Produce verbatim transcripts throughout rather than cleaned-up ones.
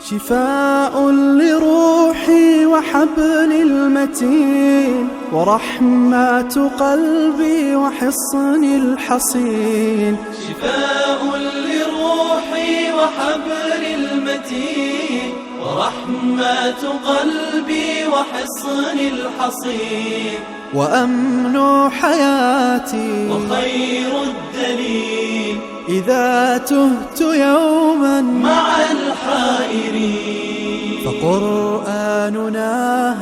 شفاء لروحي وحبل المتين، ورحمة قلبي وحصن الحصين. شفاء لروحي وحبل المتين، ورحمة قلبي وحصن الحصين. وأمن حياتي وخير الدليل، إذا تهت يوما مع الحائرين. فقرآننا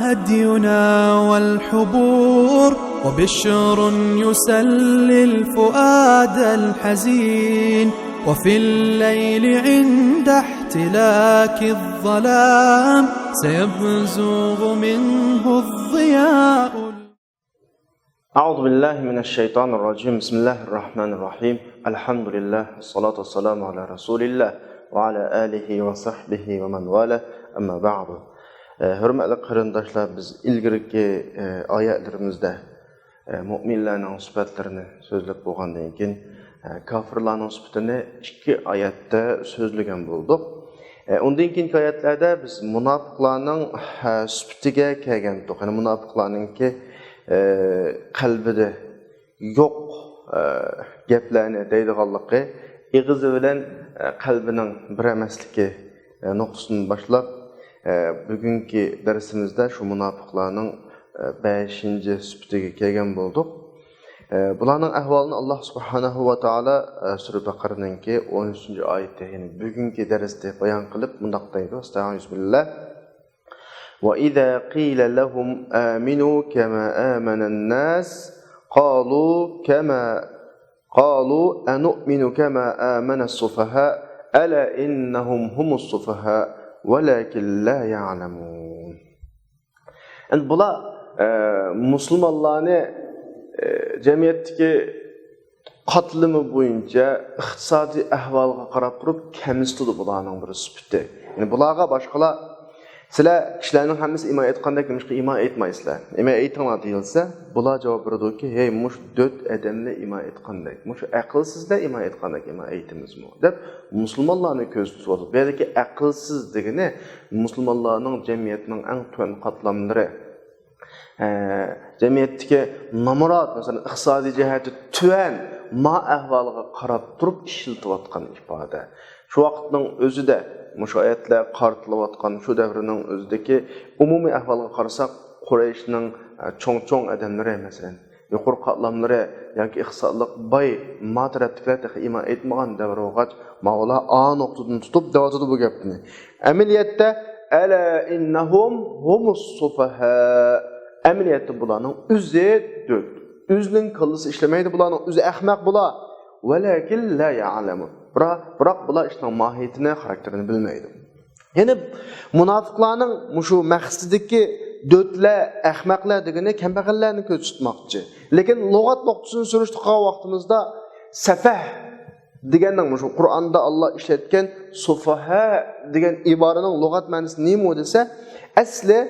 هدينا والحبور، وبشر يسلي الفؤاد الحزين. وفي الليل عند احتلاك الظلام، سيبزغ منه الضياء. أعوذ بالله من الشيطان الرجيم. بسم الله الرحمن الرحيم. الحمد لله، والصلاة والسلام على رسول الله وعلى آله وصحبه ومن والاه. أما بعد. ئە، ھۆرمەتلىك قېرىنداشلار، بىز ئىلگىرىكى، ئە، ئايەتلىرىمىزدە، ئە، مۇئمىنلارنىڭ سۈپەتلىرىنى سۆزلەپ بولغاندىن كېيىن، ئە، كاپىرلارنىڭ سۈپىتىنى ئىككى ئايەتتە سۆزلىگەن بولدۇق. ئە، ئۇندىن كېيىنكى ئايەتلەردە بىز مۇناپىقلارنىڭ، ئە، سۈپىتىگە كەلگەنتۇق. يەنى مۇناپىقلارنىڭكى، ئە، قەلبىدە يوق، ئە، گەپلەرنى دەيدىغانلىقى، ئېغىزى بىلەن، ئە، قەلبىنىڭ بىر ئەمەسلىكى، ئە، نۇقتىسىدىن باشلاپ، ئە، بۈگۈنكى دەرسىمىزدە شۇ مۇناپىقلارنىڭ، ئە، بەشىنچى سۈپىتىگە كەلگەن بولدۇق. ئە، بۇلارنىڭ ئەھۋالىنى ئاللا سۇبھانەھۇ ۋە تائالا، ئە، سۈرە بەقەرىنىڭكى ئون ئۈچىنچى ئايىتى، يەنى بۈگۈنكى دەرستە بايان قىلىپ مۇنداق دەيدۇ، ئەستەئىزۇ بىللا. وإذا قيل لهم آمنوا كما آمن الناس قالوا كما، قالوا أنؤمن كما آمن السفهاء ألا إنهم هم السفهاء ولكن لا يعلمون. ئەمدى بۇلار، ئە، مۇسۇلمانلارنى، ئە، جەمئىيەتتىكى قاتلىمى بويىچە ئىقتىسادىي ئەھۋالغا قاراپ تۇرۇپ كەمسىتىدۇ بۇلارنىڭ بىر سۈپىتى. يەنى بۇلارغا باشقىلار، سىلەر كىشىلەرنىڭ ھەممىسى ئىمان ئېيتقاندەك نېمىشقا ئىمان ئېيتمايسىلەر؟ ئىمان ئېيتىڭلار دېيىلسە، بۇلار جاۋاب بېرىدۇكى، ھەي، مۇشۇ دۆت ئادەملا ئىمان ئېيتقاندەك، مۇشۇ ئەقىلسىزلەر ئىمان ئېيتقاندەك ئىمان ئېيتىمىزمۇ؟ دەپ مۇسۇلمانلارنى كۆزىتىۋاتىدۇ. بۇ يەردىكى ئەقىلسىز دېگىنى مۇسۇلمانلارنىڭ جەمئىيەتنىڭ ئەڭ تۆۋەن قاتلاملىرى، ئە، جەمئىيەتتىكى نامرات، مەسىلەن، ئىقتىسادىي جەھەتتە تۆۋەن، ما ئەھۋالىغا قاراپ تۇرۇپ ئىشلىتىۋاتقان ئىپادە. شۇ ۋاقىتنىڭ ئۆزىدە مۇشۇ ئايەتلەر قارىتىلىۋاتقان شۇ دەۋرنىڭ ئۆزىدىكى ئومۇمىي ئەھۋالغا قارىساق، قۇرەيشنىڭ، ئە، چوڭ-چوڭ ئادەملىرى، مەسىلەن، يۇقىرى قاتلاملىرى ياكى ئىقتىسادلىق باي ما تەرەپتىكىلەر تېخى ئىمان ئېيتمىغان دەۋر بولغاچ، ماۋۇلار ئا نۇقتىدىن تۇتۇپ دەۋاتىدۇ بۇ گەپنى. ئەمەلىيەتتە، ئەلە ئىننەھۇم ھۇمۇس سۇفەھا. ئەمەلىيەتتە بۇلارنىڭ ئۆزى دۆت. ئۆزىنىڭ كاللىسى ئىشلىمەيدۇ، بۇلارنىڭ ئۆزى ئەخمەق بۇلار. ۋەلەكىن لا يەئلەمۇن. بىراق، بىراق بۇلار ئىشنىڭ ماھىيىتىنى، خاراكتېرىنى بىلمەيدۇ. يەنى مۇناپىقلارنىڭ مۇشۇ مەقسىتىدىكى دۆتلەر، ئەخمەقلەر دېگىنى كەمبەغەللەرنى كۆزدە تۇتماقچى. لېكىن لۇغەت نۇقتىسىدىن سۈرۈشتە قىلغان ۋاقتىمىزدا سەفەھ دېگەننىڭ، مۇشۇ قۇرئاندا ئاللا ئىشلەتكەن سۇفەھا دېگەن ئىبارىنىڭ لۇغەت مەنىسى نېمە دېسە، ئەسلى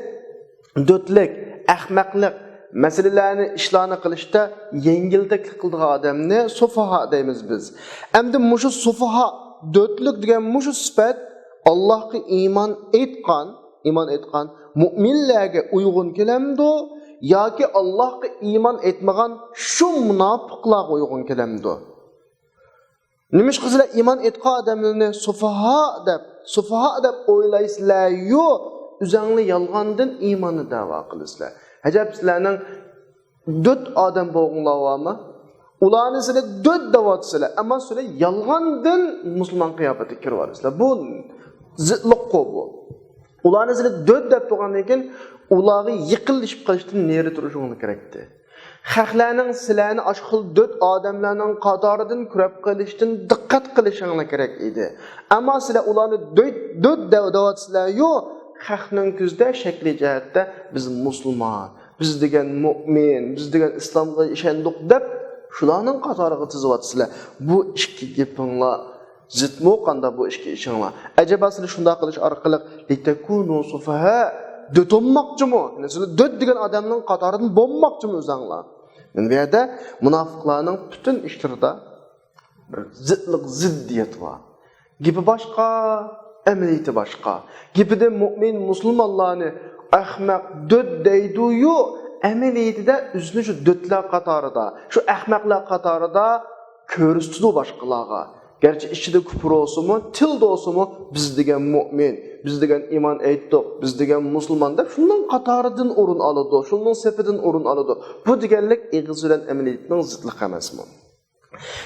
دۆتلۈك، ئەخمەقلىق، مەسىلىلەرنى، ئىشلارنى قىلىشتا يەڭگىلتەكلىك قىلىدىغان ئادەمنى سۇفەھا دەيمىز بىز. ئەمدى مۇشۇ سۇفەھا، دۆتلۈك دېگەن مۇشۇ سۈپەت ئاللاھقا ئىمان ئېيتقان، ئىمان ئېيتقان مۇئمىنلەرگە ئۇيغۇن كېلەمدۇ ياكى ئاللاھقا ئىمان ئېيتمىغان شۇ مۇناپىقلارغا ئۇيغۇن كېلەمدۇ؟ نېمىشقا سىلەر ئىمان ئېيتقان ئادەملەرنى سۇفاھا دەپ، سۇفاھا دەپ ئويلايسىلەر-يۇ، ئۆزەڭلار يالغاندىن ئىماننى دەۋا قىلىسىلەر. ئەجەب، سىلەرنىڭ دۆت ئادەم بولغۇڭلار بارمۇ؟ ئۇلارنى سىلەر دۆت دەۋاتىسىلەر، ئەمما سىلەر يالغاندىن مۇسۇلمان قىياپىتىگە كىرىۋالىسىلەر. بۇ زىتلىققۇ بۇ. ئۇلارنى سىلەر دۆت دەپ تۇرغاندىن كېيىن، ئۇلارغا يېقىنلىشىپ قېلىشتىن نېرى تۇرۇشۇڭلار كېرەكتى. خەقلەرنىڭ سىلەرنى ئاشۇ خىل دۆت ئادەملەرنىڭ قاتارىدىن كۆرۈپ قېلىشتىن دىققەت قىلىشىڭلار كېرەك ئىدى. ئەمما سىلەر ئۇلارنى دۆت، دۆت دەۋ-، دەۋاتىسىلەر-يۇ، خەقنىڭ كۆزىدە شەكلىي جەھەتتە بىز مۇسۇلمان، بىز دېگەن مۇئمىن، بىز دېگەن ئىسلامغا ئىشەندۇق دەپ، شۇلارنىڭ قاتارىغا تىزىۋاتىسىلەر. بۇ ئىككى گېپىڭلار زىتمۇ قاندا بۇ ئىككى ئىشىڭلار؟ ئەجەبا سىلەر شۇنداق قىلىش ئارقىلىق لىتەكۇنۇ سۇفەھا، دۆت بولماقچىمۇ؟ يەنى سىلەر دۆت دېگەن ئادەمنىڭ قاتارىدىن بولماقچىمۇ ئۆزەڭلار؟ يەنى بۇ يەردە مۇناپىقلارنىڭ پۈتۈن ئىشلىرىدا بىر زىتلىق، زىددىيەت بار. گېپى باشقا، ئەمەلىيىتى باشقا. گېپىدە مۇئمىن مۇسۇلمانلارنى ئەخمەق، دۆت دەيدۇ-يۇ، ئەمەلىيىتىدە ئۆزىنى شۇ دۆتلەر قاتارىدا، شۇ ئەخمەقلەر قاتارىدا كۆرسىتىدۇ باشقىلارغا. گەرچە ئىچىدە كۇپۇر بولسىمۇ، تىلدا بولسىمۇ، بىز دېگەن مۇئمىن، بىز دېگەن ئىمان ئېيتتۇق، بىز دېگەن مۇسۇلمان دەپ شۇنىڭ قاتارىدىن ئورۇن ئالىدۇ، شۇنىڭ سېپىدىن ئورۇن ئالىدۇ. بۇ دېگەنلىك ئېغىز بىلەن ئەمەلىيەتنىڭ زىتلىقى ئەمەسمۇ؟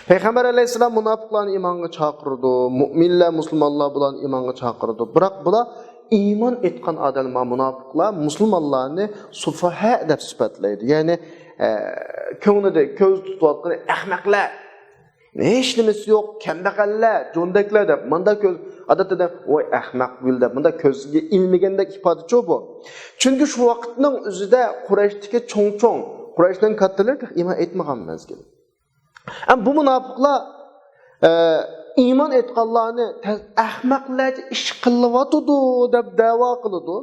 پەيغەمبەر ئەلەيھىسسالام مۇناپىقلارنى ئىمانغا چاقىرىدۇ، مۇئمىنلەر، مۇسۇلمانلار بۇلارنى ئىمانغا چاقىرىدۇ. بىراق بۇلار ئىمان ئېيتقان ئادەم، مۇناپىقلار مۇسۇلمانلارنى سۇفاھە دەپ سۈپەتلەيدۇ. يەنى، ئە، كۆڭلىدە كۆز تۇتۇۋاتقىنى ئەخمەقلەر، ھېچ نېمىسى يوق، كەمبەغەللەر، جوندەكلەر دەپ، مۇنداق كۆز، ئادەتتە دەپ، ۋاي ئەخمەق گۈل دەپ، مۇنداق كۆزگە ئىلمىگەندەك ئىپادىچۇ بۇ. چۈنكى شۇ ۋاقىتنىڭ ئۆزىدە قۇرەيشتىكى چوڭ-چوڭ، قۇرەيشنىڭ كاتتىلىرى ئىمان ئېيتمىغان مەزگىل. ئەم، بۇ مۇناپىقلار، ئە، ئىمان ئېيتقانلارنى تە-، ئەخمەقلەرچە ئىش قىلىۋاتىدۇ دەپ دەۋا قىلىدۇ.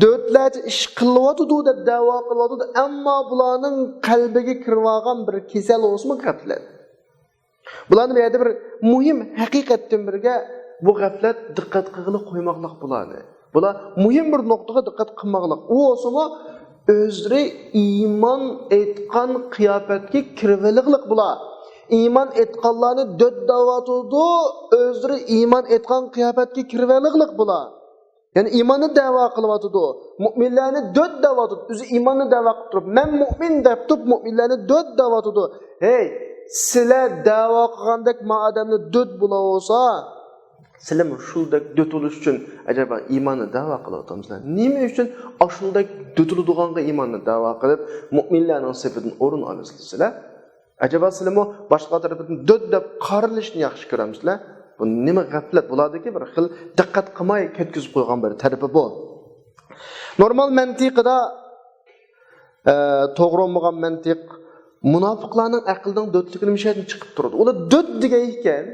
دۆتلەرچە ئىش قىلىۋاتىدۇ دەپ دەۋا قىلىۋاتىدۇ. ئەمما بۇلارنىڭ قەلبىگە كىرىۋالغان بىر كېسەل بولسىمۇ غەپلەت. بۇلارنى بۇ يەردە بىر مۇھىم ھەقىقەتتىن بىرگە بۇ غەپلەت دىققەت قىلغىلى قويماقلىق بۇلارنى. بۇلار مۇھىم بىر نۇقتىغا دىققەت قىلماقلىق. ئۇ بولسىمۇ ئۆزلىرى ئىمان ئېيتقان قىياپەتكە كىرىۋېلىقلىق بۇلار. ئىمان ئېيتقانلارنى دۆت دەۋاتىدۇ، ئۆزلىرى ئىمان ئېيتقان قىياپەتكە كىرىۋېلىقلىق بۇلار. يەنى ئىماننى دەۋا قىلىۋاتىدۇ. مۇئمىنلەرنى دۆت دەۋاتىدۇ. ئۆزى ئىماننى دەۋا قىلىپ تۇرۇپ، مەن مۇئمىن دەپ تۇرۇپ مۇئمىنلەرنى دۆت دەۋاتىدۇ. ھەي، سىلەر دەۋا قىلغاندەك ما ئادەمنى دۆت بولۇۋالسا، سىلەرمۇ شۇنداق دۆت بولۇش ئۈچۈن ئەجەبا ئىماننى دەۋا قىلىۋاتامسىلەر؟ نېمە ئۈچۈن ئاشۇنداق دۆتۈلىدىغانغا ئىماننى دەۋا قىلىپ، مۇئمىنلەرنىڭ سېپىدىن ئورۇن ئالىسىلەر؟ ئەجەبا سىلەرمۇ باشقىلار تەرىپىدىن دۆت دەپ قارىلىشنى ياخشى كۆرەمسىلەر؟ بۇ نېمە غەپلەت؟ بۇلاردىكى بىر خىل دىققەت قىلماي كەتكۈزۈپ قويغان بىر تەرىپى بۇ. نورمال مەنتىقىدا، ئە، توغرا بولمىغان مەنتىق مۇناپىقلارنىڭ ئەقلىنىڭ دۆتلۈكىدىن مۇشۇ يەردىن چىقىپ تۇرىدۇ. ئۇلار دۆت دېگەن ئىكەن.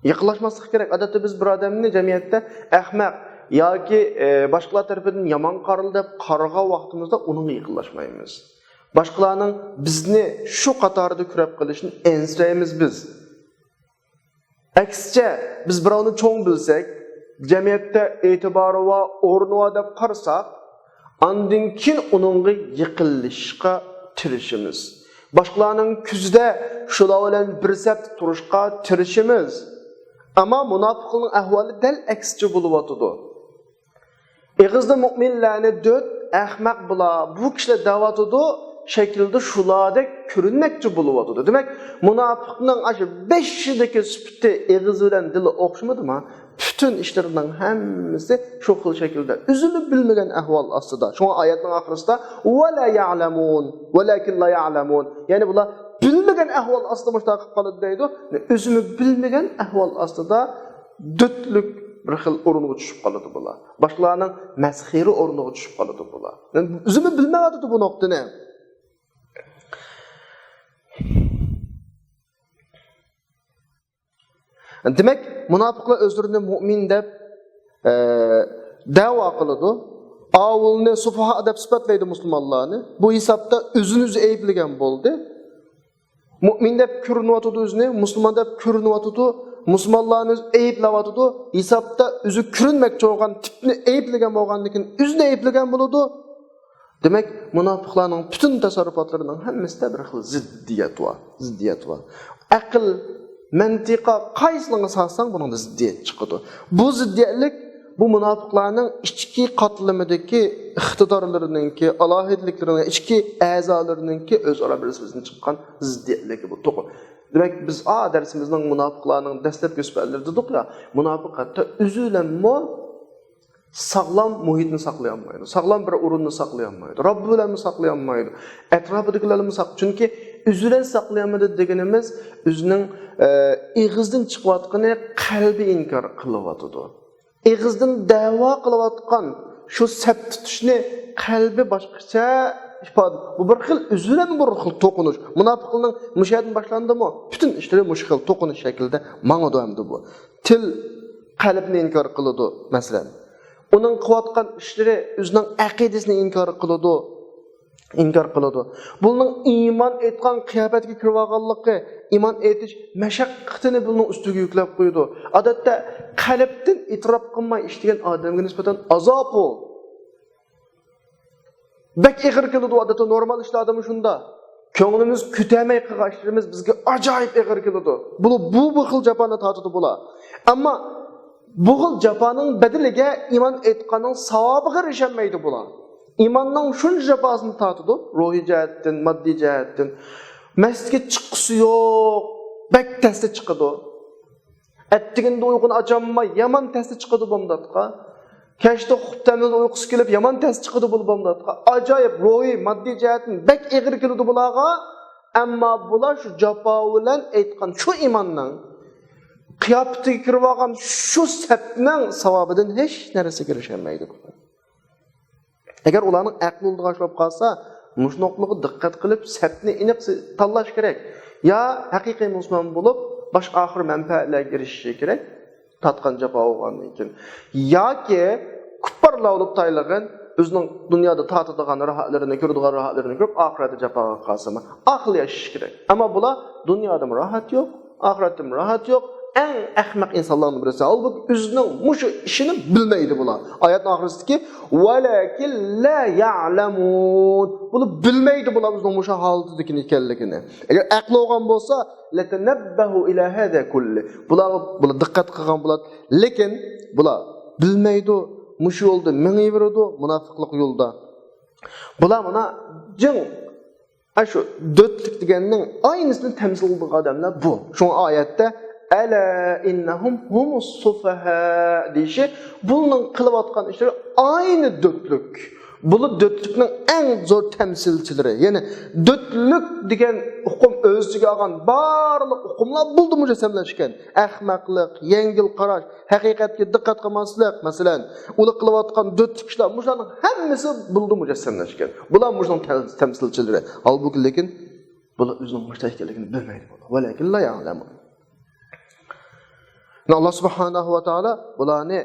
يېقىنلاشماسلىق كېرەك. ئادەتتە بىز بىر ئادەمنى جەمئىيەتتە ئەخمەق ياكى، ئە، باشقىلار تەرىپىدىن يامان قارىلىدۇ دەپ قارىغان ۋاقتىمىزدا ئۇنىڭغا يېقىنلاشمايمىز. باشقىلارنىڭ بىزنى شۇ قاتاردا كۆرۈپ قېلىشىنى ئەنسىرەيمىز بىز. ئەكسىچە، بىز بىراۋنى چوڭ بىلسەك، جەمئىيەتتە ئېتىبارى بار، ئورنى بار دەپ قارىساق، ئاندىن كېيىن ئۇنىڭغا يېقىنلىشىشقا تىرىشىمىز. باشقىلارنىڭ كۆزىدە شۇلار بىلەن بىر سەپتە تۇرۇشقا تىرىشىمىز. ئەمما مۇناپىقنىڭ ئەھۋالى دەل ئەكسىچە بولۇۋاتىدۇ. ئېغىزدا مۇئمىنلەرنى دۆت، ئەخمەق بۇلار، بۇ كىشىلەر دەۋاتىدۇ، شەكىلدە شۇلاردەك كۆرۈنمەكچى بولۇۋاتىدۇ. دېمەك، مۇناپىقنىڭ ئاشۇ بېشىدىكى سۈپىتى ئېغىز بىلەن دىلى ئوخشىمىدىما؟ پۈتۈن ئىشلىرىنىڭ ھەممىسى شۇ خىل شەكىلدە، ئۆزىمۇ بىلمىگەن ئەھۋال ئاستىدا. شۇڭا ئايەتنىڭ ئاخىرىسىدا، «ۋە لا يەلەمۇن، ۋەلەكىن لا يەلەمۇن.» يەنى بۇلار بىلمىگەن ئەھۋال ئاستىدا مۇشۇنداق قىلىپ قالىدۇ دەيدۇ. ئۆزىمۇ بىلمىگەن ئەھۋال ئاستىدا دۆتلۈك بىر خىل ئورۇنغا چۈشۈپ قالىدۇ بۇلار. باشقىلارنىڭ مەسخىرە ئورنىغا چۈشۈپ قالىدۇ بۇلار. ئۆزىمۇ بىلمەيۋاتىدۇ بۇ نۇقتىنى. دېمەك، مۇناپىقلار ئۆزلىرىنى مۇئمىن دەپ، ئە، دەۋا قىلىدۇ. ئاۋۇلنى سۇفاھا دەپ سۈپەتلەيدۇ مۇسۇلمانلارنى. بۇ ھېسابتا ئۆزىنى ئۆزى ئەيىبلىگەن بولدى. مۇئمىن دەپ كۆرۈنۈۋاتىدۇ ئۆزىنى، مۇسۇلمان دەپ كۆرۈنۈۋاتىدۇ، مۇسۇلمانلارنى ئەيىبلەۋاتىدۇ. ھېسابتا ئۆزى كۆرۈنمەكچى بولغان تىپنى ئەيىبلىگەن بولغاندىن كېيىن ئۆزىنى ئەيىبلىگەن بولىدۇ. دېمەك، مۇناپىقلارنىڭ پۈتۈن تەسەررۇپاتلىرىنىڭ ھەممىسىدە بىر خىل زىددىيەت بار، زىددىيەت بار. ئەقىل، مەنتىقا قايسىلىرىغا سالساڭ، بۇنىڭدا زىددىيەت چىقىدۇ. بۇ زىددىيەتلىك بۇ مۇناپىقلارنىڭ ئىچكى قاتلىمىدىكى ئىقتىدارلىرىنىڭكى، ئالاھىدىلىكلىرىنىڭ، ئىچكى ئەزالىرىنىڭكى ئۆزئارا بىر-بىرسىدىن چىققان زىددىيەتلىكى بۇ توقۇ. دېمەك، بىز ئا دەرسىمىزنىڭ مۇناپىقلارنىڭ دەسلەپكى سۈپەتلىرى دېدۇق يا، مۇناپىق ھەتتا ئۆزى بىلەنمۇ ساغلام مۇھىتنى ساقلىيالمايدۇ، ساغلام بىر ئورۇننى ساقلىيالمايدۇ، رەببى بىلەنمۇ ساقلىيالمايدۇ، ئەتراپىدىكىلەرنىمۇ ساق-، چۈنكى ئۆزى بىلەن ساقلىيالمايدۇ دېگىنىمىز ئۆزىنىڭ، ئە، ئېغىزدىن چىقىۋاتقىنى قەلبى ئىنكار قىلىۋاتىدۇ. ئېغىزدىن دەۋا قىلىۋاتقان شۇ سەپ تۇتۇشنى قەلبى باشقىچە ئىپادە. بۇ بىر خىل ئۆزى بىلەن بىر خىل توقۇنۇش. مۇناپىقلارنىڭ مۇشۇ يەردىن باشلاندىمۇ، پۈتۈن ئىشلىرى مۇشۇ خىل توقۇنۇش شەكلىدە ماڭىدۇ ئەمدى بۇ. تىل قەلبنى ئىنكار قىلىدۇ، مەسىلەن. ئۇنىڭ قىلىۋاتقان ئىشلىرى ئۆزىنىڭ ئەقىدىسىنى ئىنكار قىلىدۇ. ئىنكار قىلىدۇ. بۇنىڭ ئىمان ئېيتقان قىياپەتكە كىرىۋالغانلىقى، ئىمان ئېيتىش مەشەققىتىنى بۇنىڭ ئۈستىگە يۈكلەپ قويىدۇ. ئادەتتە قەلبتىن ئېتىراپ قىلماي ئىش دېگەن ئادەمگە نىسبەتەن ئازاب ئۇ. بەك ئېغىر كېلىدۇ، ئادەتتە نورمال ئىشلاردىمۇ شۇنداق. كۆڭلىمىز كۆتەرمەي قىلغان ئىشلىرىمىز بىزگە ئاجايىپ ئېغىر كېلىدۇ. بۇ، بۇ، بۇ خىل جاپانى تارتىدۇ بۇلار. ئەمما بۇ خىل جاپانىڭ بەدىلىگە ئىمان ئېيتقاننىڭ ساۋابىغا ئېرىشەلمەيدۇ بۇلار. ئىماننىڭ شۇنچە جاپاسىنى تارتىدۇ، روھىي جەھەتتىن، ماددىي جەھەتتىن. مەسچىتكە چىققۇسى يوق، بەك تەستە چىقىدۇ. ئەتىگىندە ئۇيقۇنى ئاچالماي، يامان تەستە چىقىدۇ بامداتقا. كەچتە خۇپتەمدىن ئۇيقۇسى كېلىپ، يامان تەستە چىقىدۇ بۇ بامداتقا. ئاجايىپ روھىي، ماددىي جەھەتتىن بەك ئېغىر كېلىدۇ بۇلارغا. ئەمما بۇلار شۇ جاپا بىلەن ئېيتقان شۇ ئىماننىڭ قىياپىتىگە كىرىۋالغان شۇ سەپنىڭ ساۋابىدىن ھېچ نەرسىگە ئېرىشەلمەيدۇ. ئەگەر ئۇلارنىڭ ئەقلى ئۇلىدىغان بولۇپ قالسا، مۇشۇ نۇقتىغا دىققەت قىلىپ، سەپنى ئېنىق تاللاش كېرەك. يا ھەقىقىي مۇسۇلمان بولۇپ، باش ئاخىر مەنپەئەتلەرگە ئېرىشىشى كېرەك، تارتقان جاپا بولغاندىن كېيىن. ياكى كۇپپارلار بولۇپ تايلىغىن، ئۆزىنىڭ دۇنيادا تارتىدىغان راھەتلىرىنى، كۆرىدىغان راھەتلىرىنى كۆرۈپ، ئاخىرەتتە جاپاغا قالسىمۇ، ئاقىل ياشىشى كېرەك. ئەمما بۇلار دۇنيادىمۇ راھەت يوق، ئاخىرەتتىمۇ راھەت يوق. ئەڭ ئەخمەق ئىنسانلارنىڭ بىرسى. ھالبۇكى ئۆزىنىڭ مۇشۇ ئىشىنى بىلمەيدۇ بۇلار. ئايەتنىڭ ئاخىرىسىدىكى، ۋەلەكىن لا يەلەمۇن. بۇنى بىلمەيدۇ بۇلار ئۆزىنىڭ مۇشۇ ھالىتىدىكىنى ئىكەنلىكىنى. ئەگەر ئەقلى بولغان بولسا، لەتەنەببەھۇ ئىلە ھازا كۇللى. بۇلارغا، بۇلار دىققەت قىلغان بولاتتى. لېكىن بۇلار بىلمەيدۇ، مۇشۇ يولدا مېڭىۋېرىدۇ، مۇناپىقلىق يولىدا. بۇلار مانا جىڭ ئاشۇ دۆتلۈك دېگەننىڭ ئاينىسىنى تەمسىل قىلىدىغان ئادەملەر بۇ. شۇڭا ئايەتتە، ئەلا ئىننەھۇم ھۇمۇس سۇفەھا دېيىشى، بۇنىڭ قىلىۋاتقان ئىشلىرى ئاينى دۆتلۈك. بۇلار دۆتلۈكنىڭ ئەڭ زور تەمسىلچىلىرى. يەنى دۆتلۈك دېگەن ئۇقۇم ئۆز ئىچىگە ئالغان بارلىق ئۇقۇملار بۇلاردا مۇجەسسەملەشكەن. ئەخمەقلىق، يەڭگىل قاراش، ھەقىقەتكە دىققەت قىلماسلىق، مەسىلەن، ئۇلار قىلىۋاتقان دۆتلۈك ئىشلار، مۇشۇلارنىڭ ھەممىسى بۇلاردا مۇجەسسەملەشكەن. بۇلار مۇشۇنىڭ تەم-، تەمسىلچىلىرى. ھالبۇكى، لېكىن بۇلار ئۆزىنىڭ مۇشۇنداق ئىكەنلىكىنى بىلمەيدۇ. ۋەلەكىن لا يەلەمۇن. ئاللا سۇبھانەھۇ ۋە تائالا بۇلارنى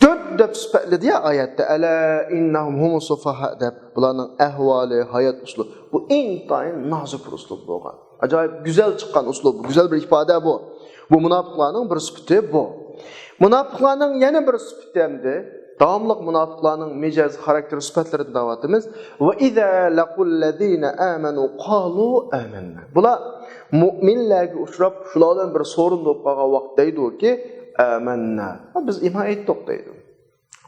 دۆت دەپ سۈپەتلىدى يا ئايەتتە. ئەلا ئىننەھۇم ھۇمۇس سۇفەھا دەپ. بۇلارنىڭ ئەھۋالى، ھايات ئۇسلۇبى، بۇ ئىنتايىن نازۇك بىر ئۇسلۇب بولغان. ئاجايىپ گۈزەل چىققان ئۇسلۇب، گۈزەل بىر ئىپادە بۇ. بۇ مۇناپىقلارنىڭ بىر سۈپىتى بۇ. مۇناپىقلارنىڭ يەنە بىر سۈپىتى ئەمدى، داۋاملىق مۇناپىقلارنىڭ مىجەز، خاراكتېر، سۈپەتلىرىنى دەۋاتىمىز. ۋە ئىزا لەقۇللەزىنە ئامەنۇ قالۇ ئامەننا. بۇلار مۇئمىنلەرگە ئۇچراپ، شۇلار بىلەن بىر سورۇن بولۇپ قالغان ۋاقىت دەيدۇكى، ئامەننا. بىز ئىمان ئېيتتۇق دەيدۇ.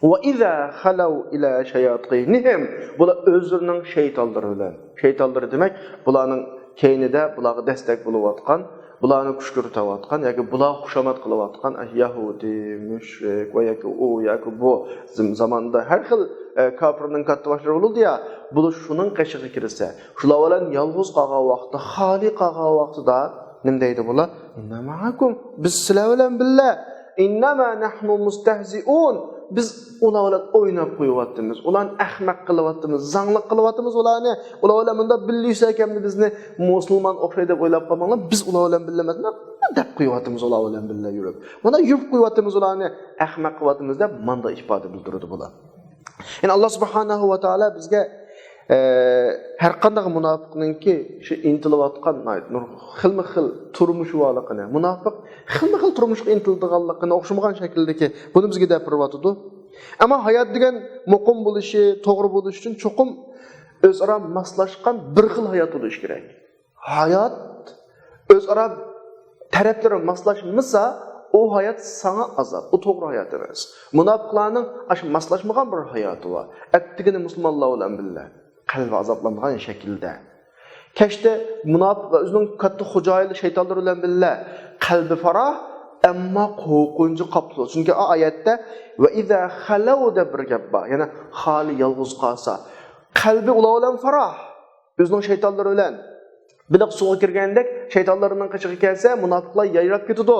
ۋە ئىزا خەلەۋ ئىلە شەياتىنىھىم. بۇلار ئۆزلىرىنىڭ شەيتانلىرى بىلەن. شەيتانلىرى دېمەك، بۇلارنىڭ كەينىدە بۇلارغا دەستەك بولۇۋاتقان، بۇلارنى كۈشكۈرتۈۋاتقان ياكى بۇلارغا خۇشامەت قىلىۋاتقان، ئە، يەھۇدىي، مۇشرىك ۋە ياكى ئۇ ياكى بۇ زام-، زاماندا ھەر خىل، ئە، كاپىرنىڭ كاتتىباشلىرى بولىدۇ يا، بۇلار شۇنىڭ قېشىغا كىرسە، شۇلار بىلەن يالغۇز قالغان ۋاقىتتا، خالىي قالغان ۋاقتىدا نېمە دەيدۇ بۇلار؟ ئىننا مەئەكۇم، بىز سىلەر بىلەن بىللە. ئىننەما نەھنۇ مۇستەھزىئۇن، بىز ئۇلار بىلەن ئويناپ قويۇۋاتىمىز، ئۇلارنى ئەخمەق قىلىۋاتىمىز، زاڭلىق قىلىۋاتىمىز ئۇلارنى. ئۇلار بىلەن مۇنداق بىللە يۈرسەك ئەمدى بىزنى مۇسۇلمان ئوخشايدۇ دەپ ئويلاپ قالماڭلار، بىز ئۇلار بىلەن بىللە ئەمەس، دەپ قويۇۋاتىمىز ئۇلار بىلەن بىللە يۈرۈپ. مانا يۈرۈپ قويۇۋاتىمىز ئۇلارنى، ئەخمەق قىلىۋاتىمىز دەپ مانداق ئىپادە بىلدۈرىدۇ بۇلار. يەنى ئاللا سۇبھانەھۇ ۋە تائالا بىزگە، ئە، ھەر قانداق مۇناپىقنىڭكى شۇ ئىنتىلىۋاتقان ناھايىتى نۇر-، خىلمۇ خىل تۇرمۇشى بارلىقىنى، مۇناپىق خىلمۇ خىل تۇرمۇشقا ئىنتىلىدىغانلىقىنى، ئوخشىمىغان شەكىلدىكى بۇنى بىزگە دەپ بېرىۋاتىدۇ. ئەمما ھايات دېگەن مۇقىم بولۇشى، توغرا بولۇشى ئۈچۈن چوقۇم ئۆزئارا ماسلاشقان بىر خىل ھايات بولۇشى كېرەك. ھايات ئۆزئارا تەرەپلىرى ماسلاشمىسا، ئۇ ھايات ساڭا ئازاب، ئۇ توغرا ھايات ئەمەس. مۇناپىقلارنىڭ ئاشۇ ماسلاشمىغان بىر ھاياتى بار. ئەتىگىنى مۇسۇلمانلار بىلەن بىللە، قەلبى ئازابلانغان شەكىلدە. كەچتە مۇناپىق ئۆزىنىڭ كاتتا خوجايىنى شەيتانلىرى بىلەن بىللە، قەلبى پاراھ، ئەمما قورقۇنچى قاپلىدى. چۈنكى ئا-، ئايەتتە «ۋە ئىزا خەلەۋ» دەپ بىر گەپ بار. يەنى خالىي يالغۇز قالسا، قەلبى ئۇلار بىلەن پاراھ، ئۆزىنىڭ شەيتانلىرى بىلەن. بېلىق سۇغا كىرگەندەك شەيتانلىرىنىڭ قېشىغا كەلسە، مۇناپىقلار يايراپ كېتىدۇ.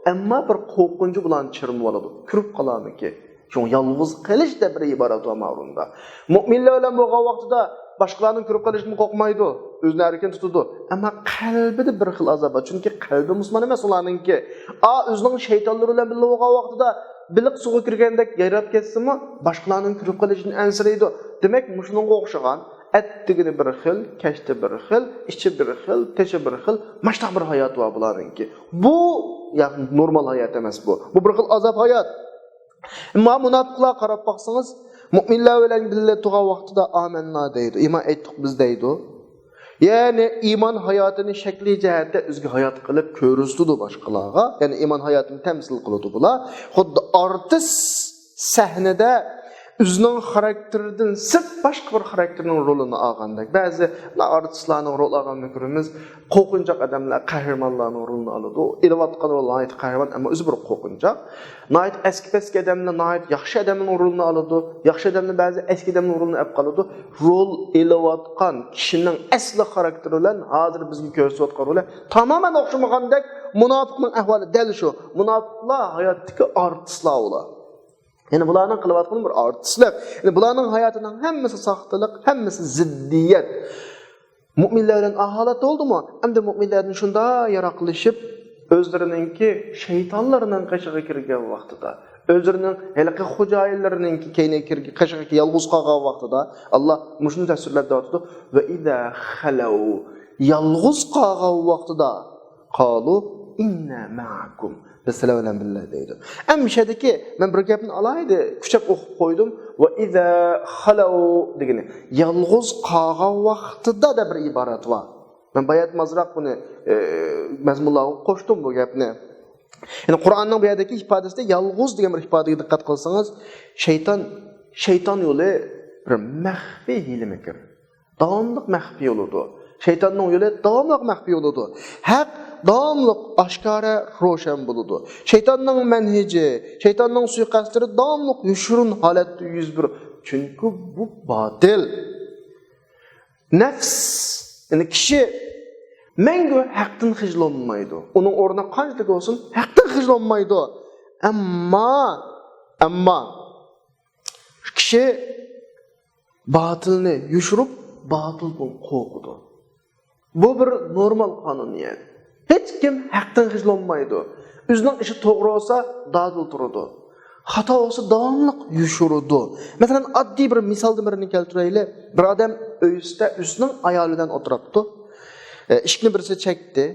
ئەمما بىر قورقۇنچى بۇلارنى چىرمىۋالىدۇ. كۆرۈپ قالارمىكىن؟ شۇڭا يالغۇز قېلىش دەپ بىر ئىبارەت بار ماۋۇندا. مۇئمىنلار بىلەن بولغان ۋاقتىدا باشقىلارنىڭ كۆرۈپ قېلىشىدىن قورقمايدۇ. ئۆزىنى ئەركىن تۇتىدۇ. ئەمما قەلبىدە بىر خىل ئازاب بار. چۈنكى قەلبى مۇسۇلمان ئەمەس ئۇلارنىڭكى. ئا، ئۆزىنىڭ شەيتانلىرى بىلەن بىللە بولغان ۋاقتىدا بېلىق سۇغا كىرگەندەك يايراپ كەتسىمۇ، باشقىلارنىڭ كۆرۈپ قېلىشىدىن ئەنسىرەيدۇ. دېمەك، مۇشۇنىڭغا ئوخشىغان ئەتىگىنى بىر خىل، كەچتە بىر خىل، ئىچى بىر خىل، تېشى بىر خىل، ماشتاق بىر ھاياتى بار بۇلارنىڭكى. بۇ يا نورمال ھايات ئەمەس بۇ. بۇ بىر خىل ئازاب ھايات. ئەمما مۇناپىقلارغا قاراپ باقسىڭىز، مۇئمىنلار بىلەن بىللە تۇرغان ۋاقتىدا «ئامەننا» دەيدۇ، «ئىمان ئېيتتۇق بىز» دەيدۇ. يەنى ئىمان ھاياتىنى شەكلىي جەھەتتە ئۆزىگە ھايات قىلىپ كۆرسىتىدۇ باشقىلارغا. يەنى ئىمان ھاياتىنى تەمسىل قىلىدۇ بۇلار. خۇددى ئارتىس سەھنىدە ئۆزىنىڭ خاراكتېرىدىن سىرت باشقا بىر خاراكتېرنىڭ رولىنى ئالغاندەك. بەزى ئارتىسلارنىڭ رول ئالغانلىرىنى كۆرىمىز. قورقۇنچاق ئادەملەر قەھرىمانلارنىڭ رولىنى ئالىدۇ. ئېلىۋاتقان رول ناھايىتى قەھرىمان، ئەمما ئۆزى بىر قورقۇنچاق. ناھايىتى ئەسكى-پەسكى ئادەملەر ناھايىتى ياخشى ئادەمنىڭ رولىنى ئالىدۇ. ياخشى ئادەملەر بەزى ئەسكى ئادەمنىڭ رولىنى ئېلىپ قالىدۇ. رول ئېلىۋاتقان كىشىنىڭ ئەسلى خاراكتېرى بىلەن ھازىر بىزگە كۆرسىتىۋاتقان رولى تامامەن ئوخشىمىغاندەك. مۇناپىقنىڭ ئەھۋالى دەل شۇ. مۇناپىقلار ھاياتتىكى ئارتىسلار ئۇلار. يەنى بۇلارنىڭ قىلىۋاتقىنى بىر ئارتىسلىق. يەنى بۇلارنىڭ ھاياتىنىڭ ھەممىسى ساختىلىق، ھەممىسى زىددىيەت. مۇئمىنلار بىلەن ئا ھالەتتە بولدىمۇ؟ ئەمدى مۇئمىنلاردىن شۇنداق يىراقلىشىپ، ئۆزلىرىنىڭكى شەيتانلىرىنىڭ قېشىغا كىرگەن ۋاقتىدا، ئۆزلىرىنىڭ ھېلىقى خوجايىنلىرىنىڭكى كەينىگە كىرگەن، قېشىغا يالغۇز قالغان ۋاقتىدا، ئاللا مۇشۇنى تەسۋىرلەپ دەۋاتىدۇ. «ۋە ئىزا خەلەۋ»، يالغۇز قالغان ۋاقتىدا، «قالۇ ئىننا مەئەكۇم»، «بىز سىلەر بىلەن بىللە» دەيدۇ. ئەمما مۇشۇ يەردىكى مەن بىر گەپنى ئالايدى، كۈچەپ ئوقۇپ قويدۇم. «ۋە ئىزا خەلەۋ» دېگىنى يالغۇز قالغان ۋاقتىدا دەپ بىر ئىبارەت بار. مەن باياتىن ئازراق بۇنى، ئە، مەزمۇنلارغا قوشتۇم بۇ گەپنى. يەنى قۇرئاننىڭ بۇ يەردىكى ئىپادىسىدە يالغۇز دېگەن بىر ئىپادىگە دىققەت قىلسىڭىز، شەيتان، شەيتان يولى بىر مەخپىي ھىيلە-مىكىر. داۋاملىق مەخپىي بولىدۇ. شەيتاننىڭ يولى داۋاملىق مەخپىي بولىدۇ. ھەق داۋاملىق ئاشكارا، روشەن بولىدۇ. شەيتاننىڭ مەنھىجى، شەيتاننىڭ سۇيىقەستلىرى داۋاملىق يوشۇرۇن ھالەتتە يۈز بېرىدۇ. چۈنكى بۇ باتىل. نەپس، يەنى كىشى مەڭگۈ ھەقتىن خىجىللانمايدۇ. ئۇنىڭ ئورنىغا قانچىلىك بولسۇن، ھەقتىن خىجىللانمايدۇ. ئەمما، ئەمما كىشى باتىلنى يوشۇرۇپ، باتىلدىن قورقىدۇ. بۇ بىر نورمال قانۇنىيەت. ھېچكىم ھەقتىن خىجىللانمايدۇ. ئۆزىنىڭ ئىشى توغرا بولسا، دادىل تۇرىدۇ. خاتا بولسا، داۋاملىق يوشۇرىدۇ. مەسىلەن، ئاددىي بىر مىسالدىن بىرىنى كەلتۈرەيلى. بىر ئادەم ئۆيىسىدە ئۆزىنىڭ ئايالى بىلەن ئولتۇرۇپتۇ. ئە، ئىشىكنى بىرسى چەكتى.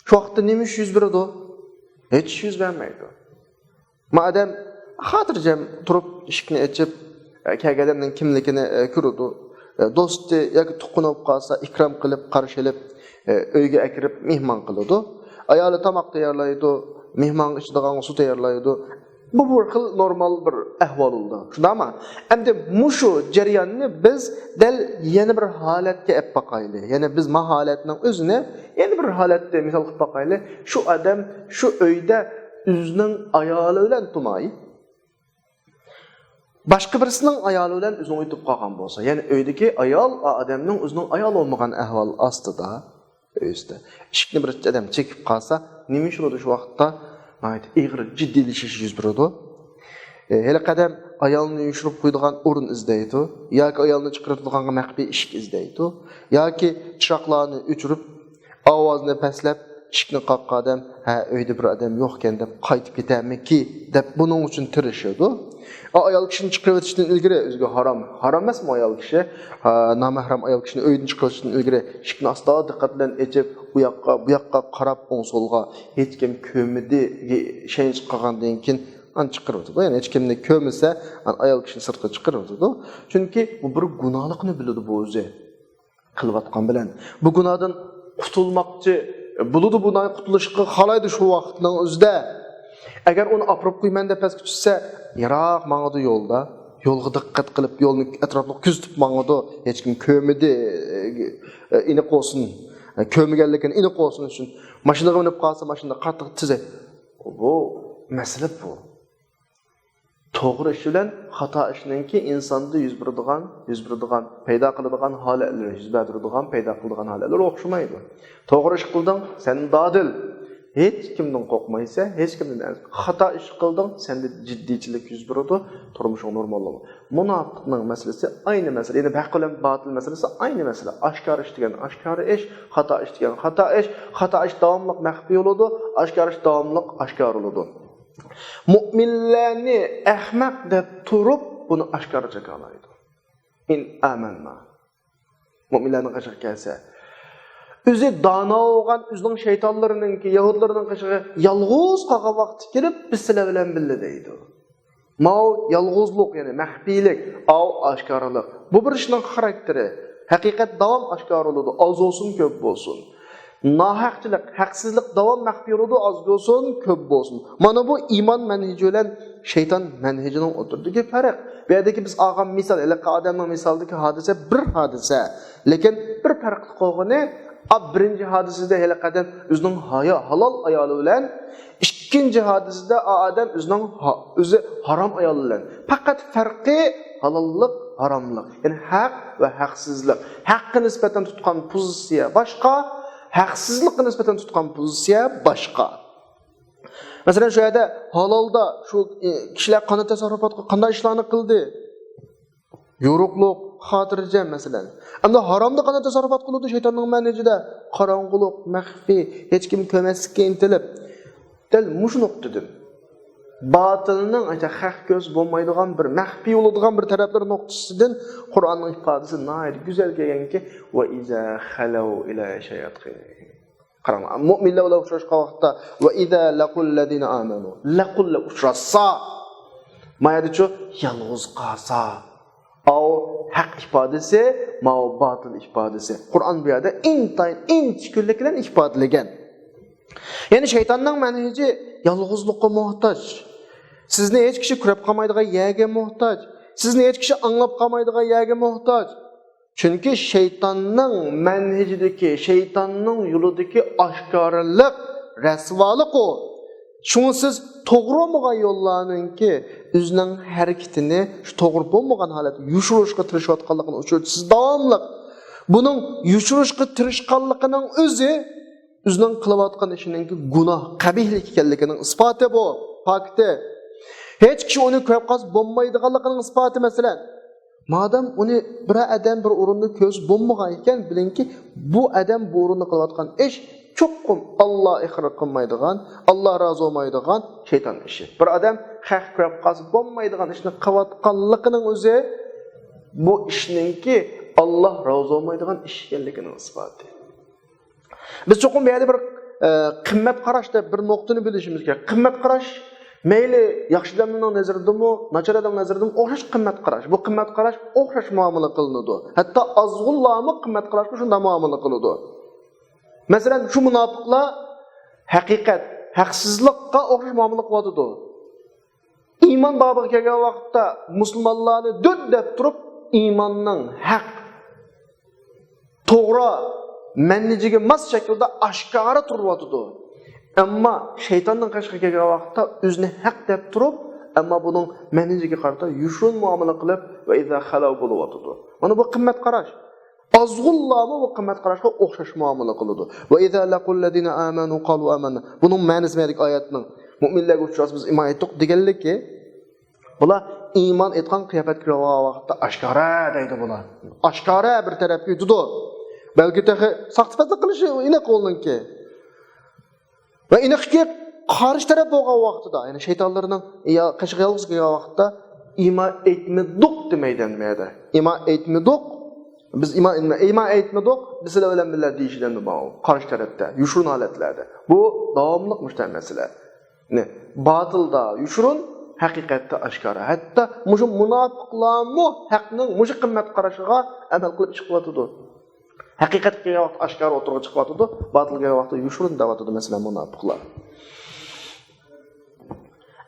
شۇ ۋاقىتتا نېمە ئىش يۈز بېرىدۇ؟ ھېچ ئىش يۈز بەرمەيدۇ. ما ئادەم خاتىرجەم تۇرۇپ ئىشىكنى ئېچىپ، ئە، كەلگەن ئادەمنىڭ كىملىكىنى، ئە، كۆرىدۇ. ئە، دوستى ياكى تۇغقىنى بولۇپ قالسا، ئىكرام قىلىپ، قارشى ئېلىپ، ئە، ئۆيگە ئەكىرىپ مېھمان قىلىدۇ. ئايالى تاماق تەييارلايدۇ، مېھمانغا ئىچىدىغانغا سۇ تەييارلايدۇ. بۇ بىر خىل نورمال بىر ئەھۋال بولىدۇ. شۇنداقمۇ؟ ئەمدى مۇشۇ جەرياننى بىز دەل يەنە بىر ھالەتكە ئەپ باقايلى. يەنى بىز ما ھالەتنىڭ ئۆزىنى يەنە بىر ھالەتتە مىسال قىلىپ باقايلى. شۇ ئادەم شۇ ئۆيدە ئۆزىنىڭ ئايالى بىلەن تۇرماي، باشقا بىرسىنىڭ ئايالى بىلەن ئۆزىنىڭ ئۆيدە تۇرۇپ قالغان بولسا، يەنى ئۆيدىكى ئايال ئا ئادەمنىڭ ئۆزىنىڭ ئايالى بولمىغان ئەھۋال ئاستىدا، ئۆيىسىدە ئىشىكنى بىر ئادەم چېكىپ قالسا، نېمە ئىش بولىدۇ شۇ ۋاقىتتا؟ ناھايىتى ئېغىر جىددىيلىشىش يۈز بېرىدۇ. ئە، ھېلىقى ئادەم ئايالنى يوشۇرۇپ قويىدىغان ئورۇن ئىزدەيدۇ ياكى ئايالنى چىقىرىۋېتىدىغان مەخپىي ئىشىك ئىزدەيدۇ ياكى چىراغلارنى ئۆچۈرۈپ، ئاۋازنى پەسلەپ، ئىشىكنى قاققان ئادەم، «ھە، ئۆيدە بىر ئادەم يوقكەن» دەپ قايتىپ كېتەرمىكى دەپ بۇنىڭ ئۈچۈن تىرىشىدۇ. ئا، ئايال كىشىنى چىقىرىۋېتىشتىن ئىلگىرى ئۆزىگە ھارام. ھارام ئەمەسمۇ ئايال كىشى؟ ھا، نامەھرەم ئايال كىشىنى ئۆيدىن چىقىرىۋېتىشتىن ئىلگىرى ئىشىكنى ئاستا دىققەت بىلەن ئېچىپ، ئۇ ياققا، بۇ ياققا قاراپ، ئوڭ سولغا ھېچكىم كۆرمىدى، ئىشەنچ قىلغاندىن كېيىن ئاندىن چىقىرىۋېتىدۇ. يەنى ھېچكىم كۆرمىسە، ئايال كىشىنى سىرتقا چىقىرىۋېتىدۇ. چۈنكى بۇ بىر گۇناھلىقنى بىلىدۇ بۇ ئۆزى. قىلىۋاتقان بىلەن بۇ گۇناھدىن قۇتۇلماقچى بولىدۇ، بۇنى قۇتۇلۇشقا خالايدۇ شۇ ۋاقىتنىڭ ئۆزىدە. ئەگەر ئۇنى ئاپىرىپ قويىمەن دەپ پەسكە چۈشسە، يىراق ماڭىدۇ يولدا. يولغا دىققەت قىلىپ، يولنى ئەتراپلىق كۆزىتىپ ماڭىدۇ. ھېچكىم كۆرمىدى، ئېنىق بولسۇن، كۆرمىگەنلىكىنى ئېنىق بولسۇن ئۈچۈن. ماشىنىغا مىنىپ قالسا، ماشىنىدا قاتتىق تىزى. بۇ مەسىلە بۇ. توغرا ئىش بىلەن خاتا ئىشنىڭكى ئىنساندا يۈز بېرىدىغان، يۈز بېرىدىغان، پەيدا قىلىدىغان ھالەتلىرى، يۈز بەردۈرىدىغان، پەيدا قىلىدىغان ھالەتلىرى ئوخشىمايدۇ. توغرا ئىش قىلدىڭ، سەن دادىل. ھېچكىمدىن قورقمايسەن، ھېچكىمدىن ئەنس-، خاتا ئىش قىلدىڭ، سەندە جىددىيچىلىك يۈز بېرىدۇ، تۇرمۇشۇڭ نورماللىمايدۇ. مۇناپىقنىڭ مەسىلىسى ئاينى مەسىلە، يەنى ھەق بىلەن باتىل مەسىلىسى ئاينى مەسىلە. ئاشكارا ئىش دېگەن ئاشكارا ئىش، خاتا ئىش دېگەن خاتا ئىش، خاتا ئىش داۋاملىق مەخپىي بولىدۇ، ئاشكارا ئىش داۋاملىق ئاشكارا بولىدۇ. مۇئمىنلەرنى ئەخمەق دەپ تۇرۇپ، بۇنى ئاشكارا جاكارلايدۇ. ئىن ئامەننا. مۆمىنلەرنىڭ قېشىغا كەلسە. ئۆزى دانا بولغان ئۆزىنىڭ شەيتانلىرىنىڭكى، يەھۇدلىرىنىڭ قېشىغا يالغۇز قالغان ۋاقتى كېلىپ، بىز سىلەر بىلەن بىللە دەيدۇ. ماۋۇ يالغۇزلۇق، يەنى مەخپىيلىك، ئاۋۇ ئاشكارىلىق. بۇ بىر ئىشنىڭ خاراكتېرى. ھەقىقەت داۋام ئاشكارىلىدۇ، ئاز بولسۇن، كۆپ بولسۇن. ناھەقچىلىق، ھەقسىزلىق داۋام مەخپىي بولىدۇ، ئاز بولسۇن، كۆپ بولسۇن. مانا بۇ ئىمان مەنھىجى بىلەن شەيتان مەنھىجىنىڭ ئوتتۇرىدىكى پەرق. بۇ يەردىكى بىز ئالغان مىسال، ھېلىقى ئادەمنىڭ مىسالىدىكى ھادىسە بىر ھادىسە. لېكىن بىر پەرقلىق بولغىنى، ئا، بىرىنچى ھادىسىدە ھېلىقى ئادەم ئۆزىنىڭ ھايا-، ھالال ئايالى بىلەن، ئىككىنچى ھادىسىدە ئا ئادەم ئۆزىنىڭ ھا-، ئۆزى ھارام ئايالى بىلەن. پەقەت پەرقى ھالاللىق، ھاراملىق. يەنى ھەق ۋە ھەقسىزلىق. ھەققە نىسبەتەن تۇتقان پوزىتسىيە باشقا، ھەقسىزلىققا نىسبەتەن تۇتقان پوزىتسىيە باشقا. مەسىلەن، شۇ يەردە ھالالدا شۇ، ئى، كىشىلەر قانداق تەسەررۇپاتقا قانداق ئىشلارنى قىلدى؟ يورۇقلۇق، خاتىرجەم، مەسىلەن. ئەمدى ھارامدا قانداق تەسەررۇپات قىلىدۇ شەيتاننىڭ مەنھىجىدە؟ قاراڭغۇلۇق، مەخپىي، ھېچكىم كۆرمەسلىككە ئىنتىلىپ. دەل مۇشۇ نۇقتىدىن باتىلنىڭ، ئەگەر خەق كۆرسە بولمايدىغان بىر، مەخپىي بولىدىغان بىر تەرەپلىرى نۇقتىسىدىن قۇرئاننىڭ ئىپادىسى ناھايىتى گۈزەل كەلگەنكى، وَإِذَا خَلَوْا إِلَى شَيَاطِينِهِمْ. قاراڭلار، مۆمىنلەر بىلەن ئۇچراشقان ۋاقىتتا، وَإِذَا لَقُوا الَّذِينَ آمَنُوا، لەقۇللا ئۇچراشسا، ما يەردىچۇ يالغۇز قالسا. ئاۋۇ ھەق ئىپادىسى، ماۋۇ باتىل ئىپادىسى. قۇرئان بۇ يەردە ئىنتايىن ئىنچىكىلىك بىلەن ئىپادىلىگەن. يەنى شەيتاننىڭ مەنھىجى يالغۇزلۇققا موھتاج. سىزنى ھېچ كىشى كۆرۈپ قالمايدىغان يەرگە موھتاج. سىزنى ھېچ كىشى ئاڭلاپ قالمايدىغان يەرگە موھتاج. چۈنكى شەيتاننىڭ مەنھىجىدىكى، شەيتاننىڭ يولىدىكى ئاشكارىلىق رەسۋالىق ئۇ. شۇڭا سىز توغرا بولمىغان يوللارنىڭكى ئۆزىنىڭ ھەرىكىتىنى شۇ توغرا بولمىغان ھالەتتە يوشۇرۇشقا تىرىشىۋاتقانلىقىنى ئۇچرىتىسىز داۋاملىق. بۇنىڭ يوشۇرۇشقا تىرىشقانلىقىنىڭ ئۆزى ئۆزىنىڭ قىلىۋاتقان ئىشىنىڭكى گۇناھ، قەبىھلىك ئىكەنلىكىنىڭ ئىسپاتى بۇ، پاكىتى. ھېچ كىشى ئۇنى كۆرۈپ قالسا بولمايدىغانلىقىنىڭ ئىسپاتى، مەسىلەن. مادام ئۇنى بىرەر ئادەم بىر ئورۇندا كۆرسە بولمىغان ئىكەن، بىلىڭكى، بۇ ئادەم بۇ ئورۇندا قىلىۋاتقان ئىش چوقۇم ئاللا ئىقرار قىلمايدىغان، ئاللا رازى بولمايدىغان شەيتان ئىشى. بىر ئادەم خەق كۆرۈپ قالسا بولمايدىغان ئىشنى قىلىۋاتقانلىقىنىڭ ئۆزى بۇ ئىشنىڭكى ئاللا رازى بولمايدىغان ئىش ئىكەنلىكىنىڭ ئىسپاتى. بىز چوقۇم بۇ يەردە بىر، ئە، قىممەت قاراش دەپ بىر نۇقتىنى بىلىشىمىز كېرەك. قىممەت قاراش مەيلى ياخشى ئادەملەرنىڭ نەزىرىدىمۇ، ناچار ئادەمنىڭ نەزىرىدىمۇ ئوخشاش قىممەت قاراش. بۇ قىممەت قاراش ئوخشاش مۇئامىلە قىلىنىدۇ. ھەتتا ئازغۇنلارمۇ قىممەت قاراشقا شۇنداق مۇئامىلە قىلىدۇ. مەسىلەن، شۇ مۇناپىقلار ھەقىقەت، ھەقسىزلىققا ئوخشاش مۇئامىلە قىلىۋاتىدۇ. ئىمان بابىغا كەلگەن ۋاقىتتا مۇسۇلمانلارنى دۆت دەپ تۇرۇپ، ئىماننىڭ ھەق، توغرا مەنھىجىگە ماس شەكىلدە ئاشكارا تۇرۇۋاتىدۇ. ئەمما شەيتاننىڭ قېشىغا كەلگەن ۋاقىتتا ئۆزىنى ھەق دەپ تۇرۇپ، ئەمما بۇنىڭ مەنھىجىگە قارىتا يوشۇرۇن مۇئامىلە قىلىپ، وَإِذَا خَلَوْا بولۇۋاتىدۇ. مانا بۇ قىممەت قاراش. ئازغۇنلارمۇ بۇ قىممەت قاراشقا ئوخشاش مۇئامىلە قىلىدۇ. وَإِذَا لَقُوا الَّذِينَ آمَنُوا قَالُوا آمَنَّا. بۇنىڭ مەنىسى مەدىكى ئايەتنىڭ، مۆمىنلەرگە ئۇچراشسا بىز ئىمان ئېيتتۇق دېگەنلىكى، بۇلار ئىمان ئېيتقان قىياپەتكە كىرىۋالغان ۋاقىتتا ئاشكارا دەيدۇ بۇلار. ئاشكارا بىر تەرەپكە يۈدىدۇ. بەلكى تېخى ساختىپەزلىك قىلىشى ئېنىق ئۇنىڭكى. ۋە ئېنىقكى، قارشى تەرەپ بولغان ۋاقتىدا، يەنى شەيتانلىرىنىڭ يا-، قېشىغا يالغۇز كەلگەن ۋاقىتتا، ئىمان ئېيتمىدۇق دېمەيدۇ ئەمدى بۇ يەردە. ئىمان ئېيتمىدۇق، بىز ئىمان، ئىمان ئېيتمىدۇق، بىز سىلەر بىلەن بىللە دېيىشىدۇ ئەمدى ماۋۇ قارشى تەرەپتە، يوشۇرۇن ھالەتلەردە. بۇ داۋاملىق مۇشۇنداق مەسىلە. نى، باتىلدا يوشۇرۇن، ھەقىقەتتە ئاشكارا. ھەتتا مۇشۇ مۇناپىقلارمۇ ھەقنىڭ مۇشۇ قىممەت قارىشىغا ئەمەل قىلىپ ئىش قىلىۋاتىدۇ. ھەقىقەت كەلگەن ۋاقىتتا ئاشكارا ئوتتۇرىغا چىقىۋاتىدۇ، باتىل كەلگەن ۋاقىتتا يوشۇرۇن دەۋاتىدۇ، مەسىلەن، مۇناپىقلار.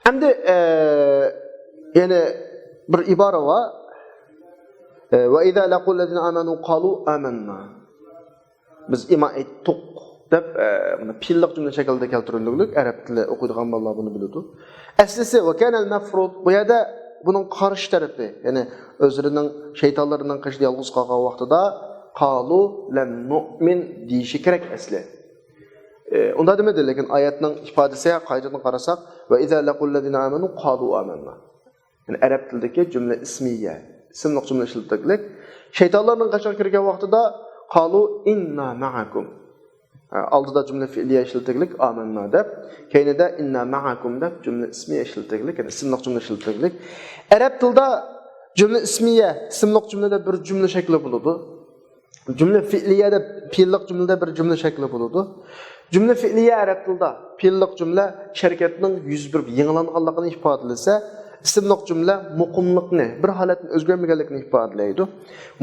ئەمدى، ئە، يەنە بىر ئىبارە بار. ئە، وَإِذَا لَقُوا الَّذِينَ آمَنُوا قَالُوا آمَنَّا. بىز ئىمان ئېيتتۇق دەپ، ئە، بۇنى پېئىللىق جۈملە شەكلىدە كەلتۈرۈلگۈلۈك، ئەرەب تىلى ئوقۇيدىغان بالىلار بۇنى بىلىدۇ. ئەسلىسى، وَكَانَ الْمَفْرُوضُ، بۇ يەردە بۇنىڭ قارشى تەرىپى، يەنى ئۆزلىرىنىڭ شەيتانلىرىنىڭ قېشىدا يالغۇز قالغان ۋاقتىدا، قالۇ لەم نۇئمىن دېيىشى كېرەك ئەسلى. ئە، ئۇنداق دېمىدى، لېكىن ئايەتنىڭ ئىپادىسىگە قايتىدىن قارىساق، وَإِذَا لَقُوا الَّذِينَ آمَنُوا قَالُوا آمَنَّا. يەنى ئەرەب تىلىدىكى جۈملە ئىسمىيە، ئىسىملىق جۈملە ئىشلىتىدىغۇلۇك. شەيتانلارنىڭ قېشىغا كىرگەن ۋاقتىدا، قالۇ ئىننا مەئەكۇم. ھە، ئالدىدا جۈملە فېئلىيە ئىشلىتىدىغۇلۇك، ئامەننا دەپ. كەينىدە ئىننا مەئەكۇم دەپ جۈملە ئىسمىيە ئىشلىتىدىغۇلۇك، يەنى ئىسىملىق جۈملە ئىشلىتىدىغۇلۇك. ئەرەب تىلىدا جۈملە ئىسمىيە، ئىسىملىق جۈملىدە بىر جۈملە شەكلى بولىدۇ. جۈملە فېئلىيە دەپ پېئىللىق جۈملىدە بىر جۈملە شەكلى بولىدۇ. جۈملە فېئلىيە ئەرەب تىلىدا پېئىللىق جۈملە شەرىكەتنىڭ يۈز بېرىپ يېڭىلانغانلىقىنى ئىپادىلىسە، ئىسىملىق جۈملە مۇقىملىقنى، بىر ھالەتتىن ئۆزگەرمىگەنلىكنى ئىپادىلەيدۇ.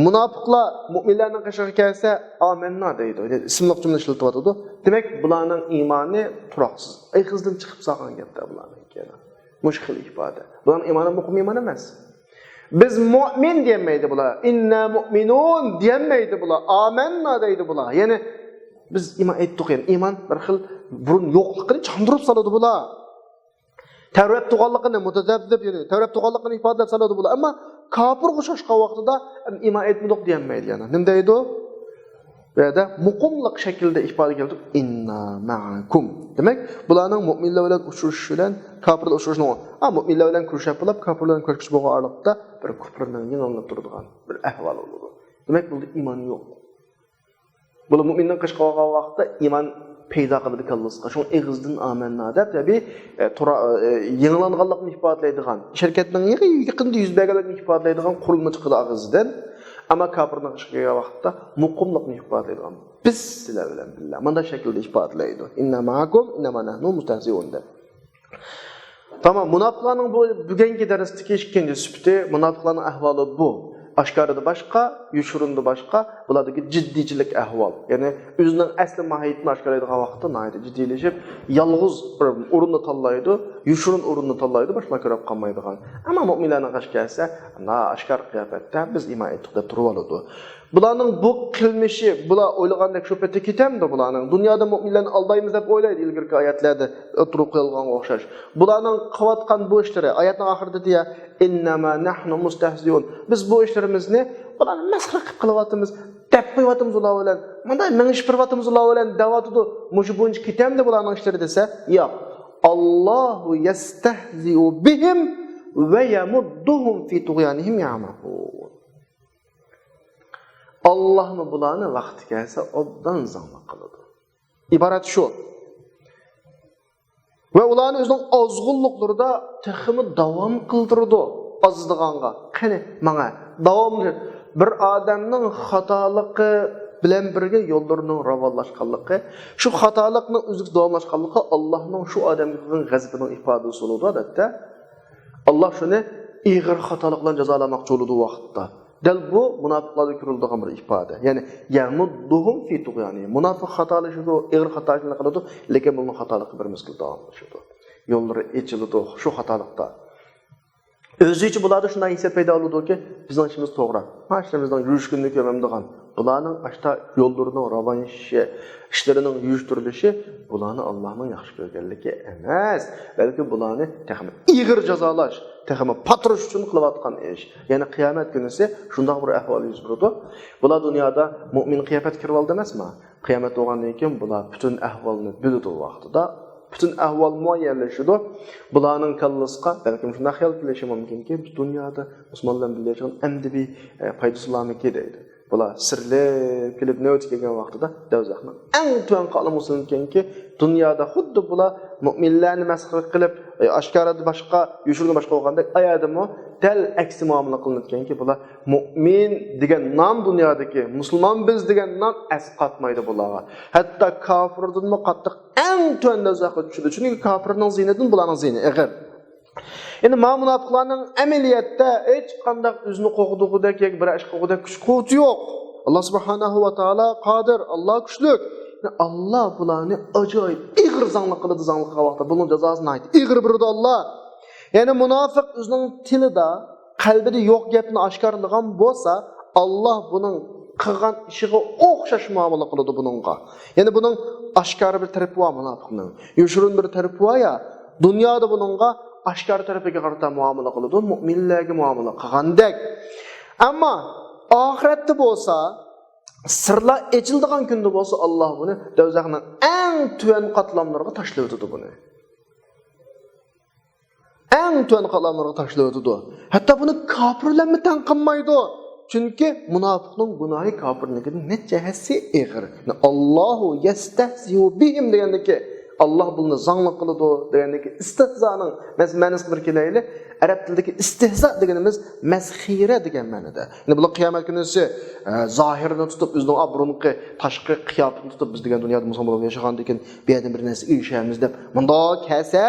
مۇناپىقلار مۆمىنلەرنىڭ قېشىغا كەلسە، ئامەننا دەيدۇ. يەنى ئىسىملىق جۈملە ئىشلىتىۋاتىدۇ. دېمەك، بۇلارنىڭ ئىمانى تۇراقسىز. ئېغىزدىن چىقىپ سالغان گەپلەر بۇلارنىڭكى. مۇشۇ خىل ئىپادە. بۇلارنىڭ ئىمانى مۇقىم ئىمان ئەمەس. بىز مۇئمىن دېيەلمەيدۇ بۇلار. ئىننا مۇئمىنۇن دېيەلمەيدۇ بۇلار. ئامەننا دەيدۇ بۇلار. يەنى بىز ئىمان ئېيتتۇق، يەنى ئىمان بىر خىل بۇرۇن يوقلۇقىنى چاندۇرۇپ سالىدۇ بۇلار. تەۋرەت تۇغانلىقىنى، مۇتەزەبزىب، يەنى تەۋرەت تۇغانلىقىنى ئىپادىلەپ سالىدۇ بۇلار. ئەمما كاپىرغا ئوخشاشقان ۋاقتىدا ئىمان ئېيتمىدۇق دېيەلمەيدۇ يەنى. نېمە دەيدۇ؟ بۇ يەردە مۇقىملىق شەكلىدە ئىپادە كەلتۈرۈپ، ئىننا مەئەكۇم. دېمەك، بۇلارنىڭ مۆمىنلەر بىلەن ئۇچرىشىشى بىلەن كاپىرلار ئۇچرىشىشىنىڭ، ھە، مۆمىنلەر بىلەن كۆرۈشۈپ بولۇپ، كاپىرلار بىلەن كۆرۈشكۈچى بولغان ئارىلىقتا بىر كۇپرىنىڭ يېڭىلىنىپ تۇرىدىغان بىر ئەھۋال بولىدۇ. دېمەك، بۇندا ئىمان يوق. بۇلار مۆمىننىڭ قېشىغا بارغان ۋاقىتتا ئىمان پەيدا قىلىدۇ كاللىسىغا. شۇڭا ئېغىزدىن ئامەننا دەپ، تەبىئىي، ئە، تۇرا-، ئە، يېڭىلانغانلىقنى ئىپادىلەيدىغان، شەرىكەتنىڭ يېقىن-، يېقىندا يۈز بەرگەنلىكىنى ئىپادىلەيدىغان قۇرۇلما چىقىدۇ ئاغزىدىن. ئەمما كاپىرنىڭ قېشىغا كەلگەن ۋاقىتتا مۇقىملىقنى ئىپادىلەيدىغان، بىز سىلەر بىلەن بىللە، مۇنداق شەكىلدە ئىپادىلەيدۇ. ئىننا مەئەكۇم، ئىننەما نەھنۇ مۇستەھزىئۇن دەپ. تامام، مۇناپىقلارنىڭ بۇ بۈگۈنكى دەرستىكى ئىككىنچى سۈپىتى، مۇناپىقلارنىڭ ئەھۋالى بۇ. ئاشكارىدا باشقا، يوشۇرۇندا باشقا، بۇلاردىكى جىددىيچىلىك ئەھۋال. يەنى ئۆزىنىڭ ئەسلى ماھىيىتىنى ئاشكارىلايدىغان ۋاقىتتا ناھايىتى جىددىيلىشىپ، يالغۇز بىر ئورۇننى تاللايدۇ، يوشۇرۇن ئورۇننى تاللايدۇ، باشقىلار كۆرۈپ قالمايدىغان. ئەمما مۆمىنلەرنىڭ قېشىغا كەلسە، ئاشكارا قىياپەتتە بىز ئىمان ئېيتتۇق دەپ تۇرۇۋالىدۇ. بۇلارنىڭ بۇ قىلمىشى، بۇلار ئويلىغاندەك شۇ پېتى كېتەمدۇ بۇلارنىڭ؟ دۇنيادا مۆمىنلەرنى ئالدايمىز دەپ ئويلايدۇ ئىلگىرىكى ئايەتلەردە ئوتتۇرىغا قويۇلغانغا ئوخشاش. بۇلارنىڭ قىلىۋاتقان بۇ ئىشلىرى، ئايەتنىڭ ئاخىرىدا دېيە، ئىننەما نەھنۇ مۇستەھزىئۇن. بىز بۇ ئىشلىرىمىزنى بۇلارنى مەسخىرە قىلىپ قىلىۋاتىمىز، دەپ قويۇۋاتىمىز ئۇلار بىلەن، مۇنداق مېڭىشىپ بېرىۋاتىمىز ئۇلار بىلەن دەۋاتىدۇ. مۇشۇ بويىچە كېتەمدۇ بۇلارنىڭ ئىشلىرى دېسە، ياق. ئاللاھۇ يەستەھزىئۇ بىھىم ۋە يەمۇددۇھۇم فى تۇغيانىھىم يەئمەھۇن. ئاللاھمۇ بۇلارنى ۋاقتى كەلسە ئوبدان زاڭلىق قىلىدۇ. ئىبارەت شۇ. ۋە ئۇلارنى ئۆزىنىڭ ئازغۇنلۇقلىرىدا تېخىمۇ داۋام قىلدۇرىدۇ. ئازىدىغانغا، قېنى، ماڭا داۋاملىق بىر ئادەمنىڭ خاتالىقى بىلەن بىرگە يوللىرىنىڭ راۋانلاشقانلىقى، شۇ خاتالىقنىڭ ئۈزلۈكسىز داۋاملاشقانلىقى ئاللاھنىڭ شۇ ئادەمگە قىلغان غەزىپىنىڭ ئىپادىسى بولىدۇ، ئادەتتە. ئاللاھ شۇنى ئېغىر خاتالىق بىلەن جازالاماقچى بولىدۇ ۋاقىتتا. دەل بۇ مۇناپىقلاردا كۆرۈلىدىغان بىر ئىپادە. يەنى، يەمۇددۇھۇم فى تۇغيانىھىم. مۇناپىق خاتالىشىدۇ، ئېغىر خاتالىقنى قىلىدۇ، لېكىن بۇنىڭ خاتالىقى بىر مەزگىل داۋاملىشىدۇ. يوللىرى ئېچىلىدۇ شۇ خاتالىقتا. ئۆزىچە بۇلاردا شۇنداق ھېسسىيات پەيدا بولىدۇكى، بىزنىڭ ئىشىمىز توغرا. ھە، ئىشلىرىمىزنىڭ يۈرۈشكىنىنى كۆرمەمدىغان. بۇلارنىڭ ئاشتا يوللىرىنىڭ راۋانلىشىشى، ئىشلىرىنىڭ يۈرۈشتۈرۈلۈشى بۇلارنى ئاللاھنىڭ ياخشى كۆرگەنلىكى ئەمەس، بەلكى بۇلارنى تېخىمۇ ئېغىر جازالاش، تېخىمۇ پاتۇرۇش ئۈچۈن قىلىۋاتقان ئىش. يەنى قىيامەت كۈنىسى شۇنداق بىر ئەھۋال يۈز بېرىدۇ. بۇلار دۇنيادا مۆمىن قىياپەتكە كىرىۋالدى ئەمەسمۇ؟ قىيامەت بولغاندىن كېيىن بۇلار پۈتۈن ئەھۋالنى بىلىدۇ ۋاقتىدا. پۈتۈن ئەھۋال مۇئەييەنلىشىدۇ. بۇلارنىڭ كاللىسىغا بەلكىم شۇنداق خىيال كېلىشى مۇمكىنكى، بىز دۇنيادا مۇسۇلمانلار بىلەن ياشىغان ئەمدى بىر، ئە، پايدىسى بارمىكى دەيدۇ. بۇلار سىرلىپ كېلىپ نۆۋىتى كەلگەن ۋاقتىدا دوزاخنىڭ ئەڭ تۆۋەن قاتلىمىغا سېلىنىدىكەنكى، دۇنيادا خۇددى بۇلار مۆمىنلەرنى مەسخىرە قىلىپ، ئاشكارىدا باشقا، يوشۇرۇندا باشقا بولغاندەك، ئايەردىمۇ دەل ئەكسى مۇئامىلە قىلىنىدىكەنكى، بۇلار مۆمىن دېگەن نام، دۇنيادىكى مۇسۇلمان بىز دېگەن نام ئەسقاتمايدۇ بۇلارغا. ھەتتا كاپىردىنمۇ قاتتىق ئەڭ تۆۋەن دوزاخقا چۈشىدۇ. چۈنكى كاپىرنىڭ زىينىدىن بۇلارنىڭ زىينى ئېغىر. ئەمدى مانا مۇناپىقلارنىڭ ئەمەلىيەتتە ھېچقانداق ئۆزىنى قوغدىغۇدەك ياكى بىر ئىش قىلغۇدەك كۈچ قۇۋۋىتى يوق. ئاللاھ سۇبھانەھۇ ۋە تائالا قادىر، ئاللاھ كۈچلۈك. ئاللاھ بۇلارنى ئاجايىپ ئېغىر زاڭلىق قىلىدۇ، زاڭلىق قىلغان ۋاقىتتا بۇنىڭ جازاسىنى ناھايىتى ئېغىر بېرىدۇ ئاللاھ. يەنى مۇناپىق ئۆزىنىڭ تىلىدا، قەلبىدە يوق گەپنى ئاشكارىلىغان بولسا، ئاللاھ بۇنىڭ قىلغان ئىشىغا ئوخشاش مۇئامىلە قىلىدۇ بۇنىڭغا. يەنى بۇنىڭ ئاشكارا بىر تەرىپى بار مۇناپىقنىڭ. يوشۇرۇن بىر تەرىپى بار يا، دۇنيادا بۇنىڭغا ئاشكارا تەرىپىگە قارىتا مۇئامىلە قىلىدۇ، مۆمىنلەرگە مۇئامىلە قىلغاندەك. ئەمما ئاخىرەتتە بولسا، سىرلار ئېچىلىدىغان كۈندە بولسا، ئاللاھ بۇنى دوزاخنىڭ ئەڭ تۆۋەن قاتلاملىرىغا تاشلىۋېتىدۇ بۇنى. ئەڭ تۆۋەن قاتلاملارغا تاشلىۋېتىدۇ. ھەتتا بۇنى كاپىر بىلەنمۇ تەڭ قىلمايدۇ. چۈنكى مۇناپىقنىڭ گۇناھى كاپىرنىڭكىدىن نەچچە ھەسسە ئېغىر. ئاللاھۇ يەستەھزىئۇ بىھىم دېگەندىكى، ئاللاھ بۇلارنى زاڭلىق قىلىدۇ دېگەندىكى ئىستىھزانىڭ مەس-، مەنىسىنى بىر كېلەيلى. ئەرەب تىلىدىكى ئىستىھزا دېگىنىمىز مەسخىرە دېگەن مەنىدە. يەنى بۇلار قىيامەت كۈنىسى، ئە، زاھىرىنى تۇتۇپ، ئۆزىنىڭ ئا بۇرۇنقى تاشقى قىياپىتىنى تۇتۇپ، بىز دېگەن دۇنيادا مۇسۇلمان بولۇپ ياشىغاندىن كېيىن بۇ يەردىن بىر نەرسە ئېرىشەرمىز دەپ مۇنداق كەلسە،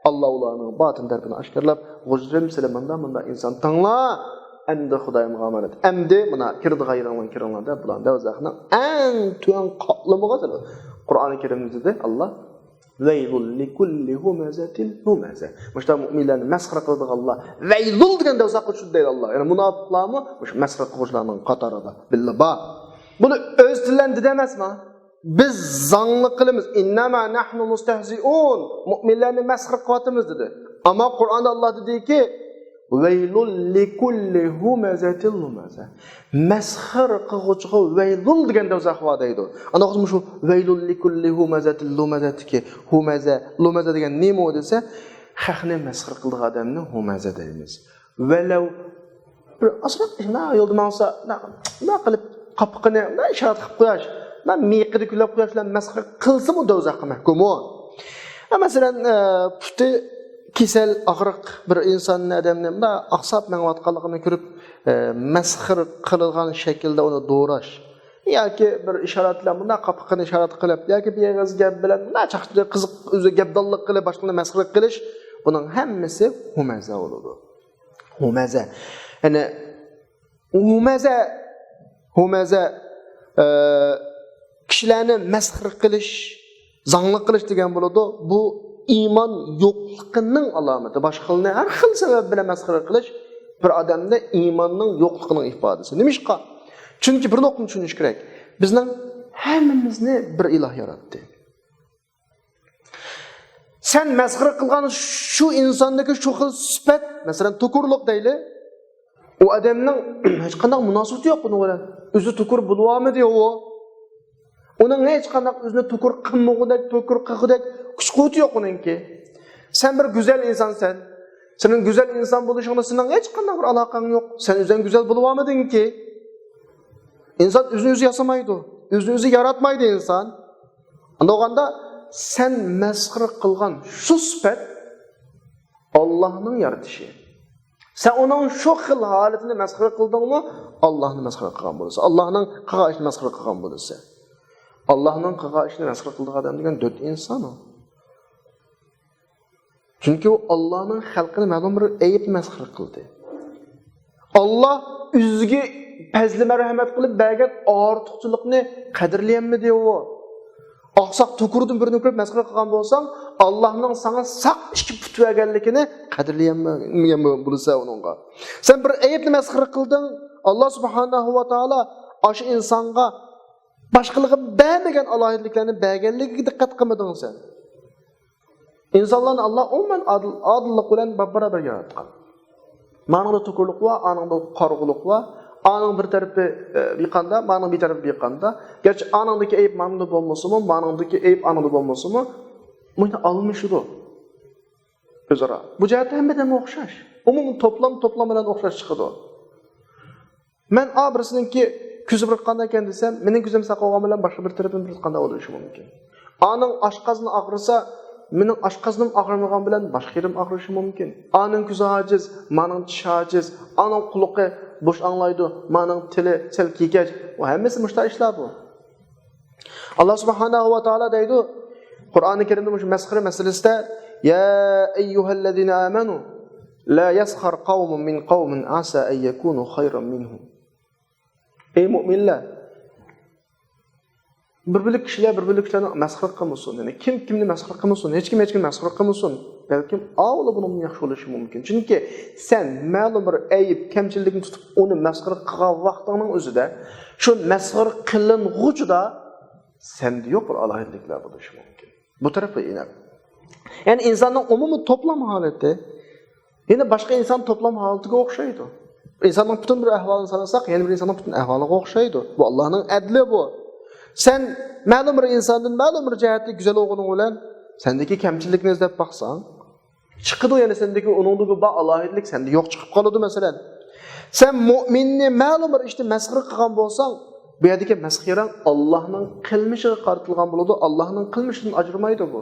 ئاللاھ ئۇلارنىڭ باتىن تەرىپىنى ئاشكارىلاپ، غۇجرىم سىلەر مۇنداق مۇنداق ئىنسان تاڭلار، ئەمدى خۇدايىمغا ئامانەت، ئەمدى مانا كىرىدىغان يېرىڭلارغا كىرىڭلار دەپ، بۇلارنى دوزاخنىڭ ئەڭ تۆۋەن قاتلىمىغا سالىدۇ. قۇرئانى كەرىمدە دېدى ئاللاھ، ۋەيلۇل لىكۇللى ھۇمەزەتىن لۇمەزە. مۇشۇنداق مۇئمىنلەرنى مەسخىرە قىلىدىغانلار ۋەيلۇل دېگەن دوزاخقا چۈشىدۇ دەيدۇ ئاللاھ. يەنى مۇناپىقلارمۇ مۇشۇ مەسخىرە قىلغۇچىلارنىڭ قاتارىدا بىللە بار. بۇنى ئۆز تىلىدىن دېدى ئەمەسما؟ بىز زاڭلىق قىلىمىز. ئىننەما نەھنۇ مۇستەھزىئۇن. مۇئمىنلەرنى مەسخىرە قىلىۋاتىمىز دېدى. ئەمما قۇرئاندا ئاللاھ دېدىكى، ۋەيلۇل لىكۇللى ھۇمەزەتىن لۇمەزە. مەسخىرە قىلغۇچىغا ۋەيلۇل دېگەن دوزاخ بار دەيدۇ. ئانداق بولسا مۇشۇ ۋەيلۇل لىكۇللى ھۇمەزەتىن لۇمەزەدىكى ھۇمەزە، لۇمەزە دېگەن نېمە ئۇ دېسە، خەقنى مەسخىرە قىلىدىغان ئادەمنى ھۇمەزە دەيمىز. ۋەلەۋ بىر ئازراق مۇنداق يولدا ماڭسا، مۇنداق، مۇنداق قىلىپ قاپىقىنى مۇنداق ئىشارەت قىلىپ قويۇش، مۇنداق مىيىقىدا كۈنلەپ قويۇش بىلەن مەسخىرە قىلسىمۇ دوزاخقا مەھكۇم ئۇ. ھە، مەسىلەن، ئە، پۇتى كېسەل، ئاغرىق بىر ئىنساننى، ئادەمنى مۇنداق ئاقساپ مېڭىۋاتقانلىقىنى كۆرۈپ، ئە، مەسخىرە قىلىدىغان شەكىلدە ئۇنى دوراش. ياكى بىر ئىشارەت بىلەن مۇنداق قاپىقىنى ئىشارەت قىلىپ، ياكى بىر ئېغىز گەپ بىلەن مۇنداق چاقچىقى قىزىق، ئۆزى گەپدانلىق قىلىپ، باشقىلارنى مەسخىرە قىلىش، بۇنىڭ ھەممىسى ھۇمەزە بولىدۇ. ھۇمەزە. يەنى ھۇمەزە، ھۇمەزە، ئە، كىشىلەرنى مەسخىرە قىلىش، زاڭلىق قىلىش دېگەن بولىدۇ. بۇ ئىمان يوقلۇقىنىڭ ئالامىتى. باشقىلارنى ھەر خىل سەۋەب بىلەن مەسخىرە قىلىش بىر ئادەمدە ئىماننىڭ يوقلۇقىنىڭ ئىپادىسى. نېمىشقا؟ چۈنكى بىر نۇقتىنى چۈشىنىش كېرەك. بىزنىڭ ھەممىمىزنى بىر ئىلاھ ياراتتى. سەن مەسخىرە قىلغان شۇ ئىنساندىكى شۇ خىل سۈپەت، مەسىلەن، تۇكۇرلۇق دەيلى. ئۇ ئادەمنىڭ ھېچقانداق مۇناسىۋىتى يوق بۇنىڭ بىلەن. ئۆزى تۇكۇر بولۇۋالمىدى ئۇ. ئۇنىڭ ھېچقانداق ئۆزىنى تۇكۇر قىلمىغۇدەك، تۇكۇر قىلغۇدەك كۈچ-قۇۋۋىتى يوق ئۇنىڭكى. سەن بىر گۈزەل ئىنسانسەن. سېنىڭ گۈزەل ئىنسان بولۇشۇڭدا سېنىڭ ھېچقانداق بىر ئالاقەڭ يوق. سەن ئۆزۈڭ گۈزەل بولۇۋالمىدىڭكى. ئىنسان ئۆزىنى ئۆزى ياسىمايدۇ. ئۆزىنى ئۆزى ياراتمايدۇ ئىنسان. ئاندىغاندا سەن مەسخىرە قىلغان شۇ سۈپەت ئاللاھنىڭ يارىتىشى. سەن ئۇنىڭ شۇ خىل ھالىتىنى مەسخىرە قىلدىڭمۇ، ئاللاھنى مەسخىرە قىلغان بولىسەن. ئاللاھنىڭ قىلغان ئىشىنى مەسخىرە قىلغان بولىسەن. ئاللاھنىڭ قىلغان ئىشىنى مەسخىرە قىلىدىغان ئادەم دېگەن دۆت ئىنسان ئۇ. چۈنكى ئۇ ئاللاھنىڭ خەلقىنى مەلۇم بىر ئەيىبنى مەسخىرە قىلدى. ئاللاھ ئۆزىگە پەزلى مەرھەمەت قىلىپ بەرگەن ئارتۇقچىلىقنى قەدىرلىيەلمىدى ئۇ. ئاقساق تۇكۇردىن بىرنى كۆرۈپ مەسخىرە قىلغان بولساڭ، ئاللاھنىڭ ساڭا ساق ئىككى پۇت بەرگەنلىكىنى قەدىرلىيەلمىگەن بولىسەن ئۇنىڭغا. سەن بىر ئەيىبنى مەسخىرە قىلدىڭ، ئاللاھ سۇبھانەھۇ ۋە تائالا ئاشۇ ئىنسانغا باشقىلىقى بەرمىگەن ئالاھىدىلىكلەرنى بەرگەنلىكىگە دىققەت قىلمىدىڭ سەن. ئىنسانلارنى ئاللاھ ئومۇمەن ئادىل، ئادىللىق بىلەن باپبارابەر ياراتقان. مانىڭدا تۇكۇرلۇق بار، ئانىڭدا قارىغۇلۇق بار. ئانىڭ بىر تەرىپى، ئە، بىقاندا، مانىڭ بىر تەرىپى بىقاندا. گەرچە ئانىڭدىكى ئەيىب مانىڭدا بولمىسىمۇ، مانىڭدىكى ئەيىب ئانىڭدا بولمىسىمۇ، مۇشۇنداق ئالمىشىدۇ ئۆزئارا. بۇ جەھەتتە ھەممە ئادەمگە ئوخشاش. ئومۇمەن توپلام، توپلام بىلەن ئوخشاش چىقىدۇ. مەن ئا بىرسىنىڭكى كۆزى بىر قانداق ئىكەن دېسەم، مېنىڭ كۆزۈم ساق بولغان بىلەن باشقا بىر تەرىپىم بىر قانداق بولۇشى مۇمكىن. ئانىڭ ئاشقازىنى ئاغرىسا، مېنىڭ ئاشقازىنىم ئاغرىمىغان بىلەن باشقا يېرىم ئاغرىشى مۇمكىن. ئانىڭ كۆزى ھاجىز، مانىڭ چىشى ھاجىز، ئانىڭ قۇلىقى بوش ئاڭلايدۇ، مانىڭ تىلى سەل كېكەچ. ئۇ ھەممىسى مۇشۇنداق ئىشلار بۇ. ئاللاھ سۇبھانەھۇ ۋە تائالا دەيدۇ، قۇرئانى كەرىمدە مۇشۇ مەسخىرە مەسىلىسىدە، يا ئەييۇھەللەزىنە ئامەنۇ لا يەسخەر قەۋمۇن مىن قەۋمىن ئەسا ئەن يەكۇنۇ خەيرەن مىنھۇم. ئەي مۇئمىنلار، بىر-بىرلىك كىشىلەر بىر-بىرلىك كىشىلەرنى مەسخىرە قىلمىسۇن. يەنى كىم كىمنى مەسخىرە قىلمىسۇن، ھېچكىم ھېچكىمنى مەسخىرە قىلمىسۇن. بەلكىم ئاۋۇلا بۇنىڭدىن ياخشى بولۇشى مۇمكىن. چۈنكى سەن مەلۇم بىر ئەيىب، كەمچىلىكنى تۇتۇپ ئۇنى مەسخىرە قىلغان ۋاقتىڭنىڭ ئۆزىدە شۇ مەسخىرە قىلىنغۇچىدا سەندە يوق بىر ئالاھىدىلىكلەر بولۇشى مۇمكىن. بۇ تەرەپى ئېنىق. يەنى ئىنساننىڭ ئومۇمىي توپلام ھالىتى يەنە باشقا ئىنسان توپلام ھالىتىگە ئوخشايدۇ. ئىنساننىڭ پۈتۈن بىر ئەھۋالىنى سانىساق، يەنە بىر ئىنساننىڭ پۈتۈن ئەھۋالىغا ئوخشايدۇ. بۇ ئاللاھنىڭ ئەدلى بۇ. سەن مەلۇم بىر ئىنساندىن مەلۇم بىر جەھەتتە گۈزەل بولغىنىڭ بىلەن سەندىكى كەمچىلىكنى ئىزدەپ باقساڭ، چىقىدۇ، يەنە سەندىكى ئۇنىڭدىكى بار ئالاھىدىلىك سەندە يوق چىقىپ قالىدۇ، مەسىلەن. سەن مۇئمىننى مەلۇم بىر ئىشتا مەسخىرە قىلغان بولساڭ، بۇ يەردىكى مەسخىرەڭ ئاللاھنىڭ قىلمىشىغا قارىتىلغان بولىدۇ، ئاللاھنىڭ قىلمىشىدىن ئاجرىمايدۇ بۇ.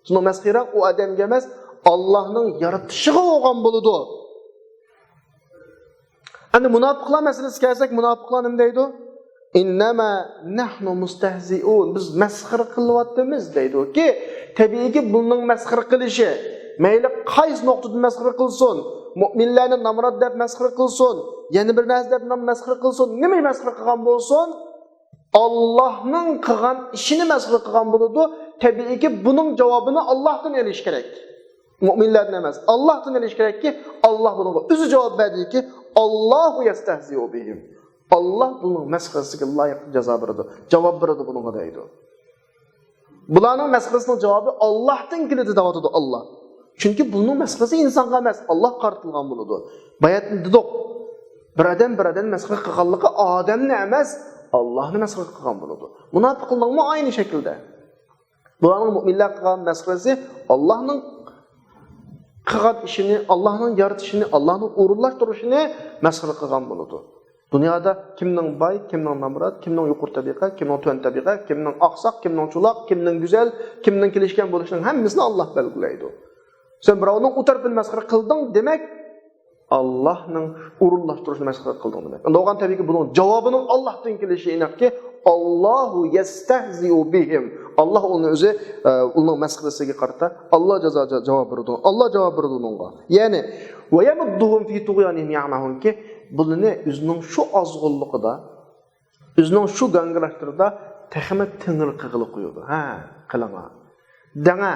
شۇنىڭ مەسخىرەڭ ئۇ ئادەمگە ئەمەس، ئاللاھنىڭ يارىتىشىغا بولغان بولىدۇ. ئەمدى مۇناپىقلار مەسىلىسىگە كەلسەك، مۇناپىقلار نېمە دەيدۇ؟ «ئىننەمە نەھنۇ مۇستەھزىئۇن»، بىز مەسخىرە قىلىۋاتىمىز دەيدۇكى، تەبىئىيكى بۇنىڭ مەسخىرە قىلىشى، مەيلى قايسى نۇقتىدىن مەسخىرە قىلسۇن، مۇئمىنلەرنى نامرات دەپ مەسخىرە قىلسۇن، يەنە بىر نەرسە دەپ نام مەسخىرە قىلسۇن، نېمە مەسخىرە قىلغان بولسۇن، ئاللاھنىڭ قىلغان ئىشىنى مەسخىرە قىلغان بولىدۇ. تەبىئىيكى بۇنىڭ جاۋابىنى ئاللاھتىن ئېلىش كېرەك. مۇئمىنلەردىن ئەمەس، ئاللاھتىن ئېلىش كېرەككى، ئاللاھ بۇنىڭغا ئۆزى جاۋاب بەردىكى، «ئاللاھۇ يەستەھزىئۇ بىھىم». ئاللاھ بۇنىڭ مەسخىرىسىگە لايىق جازا بېرىدۇ، جاۋاب بېرىدۇ بۇنىڭغا دەيدۇ. بۇلارنىڭ مەسخىرىسىنىڭ جاۋابى ئاللاھتىن كېلىدۇ دەۋاتىدۇ ئاللاھ. چۈنكى بۇنىڭ مەسخىرىسى ئىنسانغا ئەمەس، ئاللاھقا قارىتىلغان بولىدۇ. باياتىن دېدۇق، بىر ئادەم بىر ئادەمنى مەسخىرە قىلغانلىقى ئادەمنى ئەمەس، ئاللاھنى مەسخىرە قىلغان بولىدۇ. مۇناپىقلارنىڭمۇ ئاينى شەكىلدە. بۇلارنىڭ مۇئمىنلار قىلغان مەسخىرىسى ئاللاھنىڭ قىلغان ئىشىنى، ئاللاھنىڭ يارىتىشىنى، ئاللاھنىڭ ئورۇنلاشتۇرۇشىنى مەسخىرە قىلغان بولىدۇ. دۇنيادا كىمنىڭ باي، كىمنىڭ نامرات، كىمنىڭ يۇقىرى تەبىقە، كىمنىڭ تۆۋەن تەبىقە، كىمنىڭ ئاقساق، كىمنىڭ چولاق، كىمنىڭ گۈزەل، كىمنىڭ كېلىشكەن بولۇشىنىڭ ھەممىسىنى ئاللاھ بەلگىلەيدۇ. سەن بىراۋنىڭ ئۇ تەرىپىنى مەسخىرە قىلدىڭ، دېمەك، ئاللاھنىڭ ئورۇنلاشتۇرۇشىنى مەسخىرە قىلدىڭ دېمەك. ئەمدى بولغان تەبىئىيكى بۇنىڭ جاۋابىنىڭ ئاللاھتىن كېلىشى ئېنىقكى، «ئاللاھۇ يەستەھزىئۇ بىھىم». ئاللاھ ئۇنى ئۆزى، ئە، ئۇنىڭ مەسخىرىسىگە قارىتا ئاللاھ جازا، جا-، جاۋاب بېرىدۇ. ئاللاھ جاۋاب بېرىدۇ ئۇنىڭغا. يەنى، «ۋە يەمۇددۇھۇم فى طۇغيانىھىم يەئمەھۇن»كى، بۇلىنى ئۆزىنىڭ شۇ ئازغۇنلۇقىدا، ئۆزىنىڭ شۇ گاڭگىراشلىرىدا تېخىمۇ تېڭىر قىلغىلى قويىدۇ. ھە، قىلىڭا. دەڭە.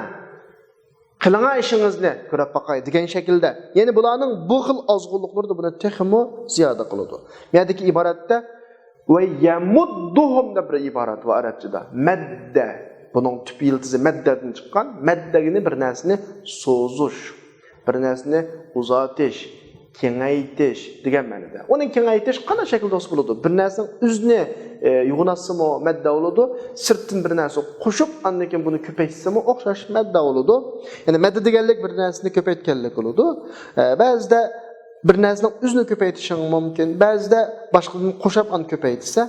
قىلىڭا ئىشىڭىزنى، كۆرۈپ باقاي دېگەن شەكىلدە. يەنى بۇلارنىڭ بۇ خىل ئازغۇنلۇقلىرىدا بۇنى تېخىمۇ زىيادە قىلىدۇ. بۇ يەردىكى ئىبارەتتە «ۋە يەمۇددۇھۇم» دەپ بىر ئىبارەت بار ئەرەبچىدە. مەددە. بۇنىڭ تۈپ يىلتىزى مەددەدىن چىققان. مەددە دېگىنى بىر نەرسىنى سوزۇش، بىر نەرسىنى ئۇزارتىش، كېڭەيتىش دېگەن مەنىدە. ئۇنى كېڭەيتىش قانداق شەكىلدە بولسا بولىدۇ؟ بىر نەرسىنىڭ ئۆزىنى، ئە، يوغىناتسىمۇ مەددە بولىدۇ. سىرتتىن بىر نەرسە قوشۇپ، ئاندىن كېيىن بۇنى كۆپەيتسىمۇ ئوخشاش مەددە بولىدۇ. يەنى مەددە دېگەنلىك بىر نەرسىنى كۆپەيتكەنلىك بولىدۇ. ئە، بەزىدە بىر نەرسىنىڭ ئۆزىنى كۆپەيتىشىڭ مۇمكىن، بەزىدە باشقىدىن قوشۇپ ئاندىن كۆپەيتسە.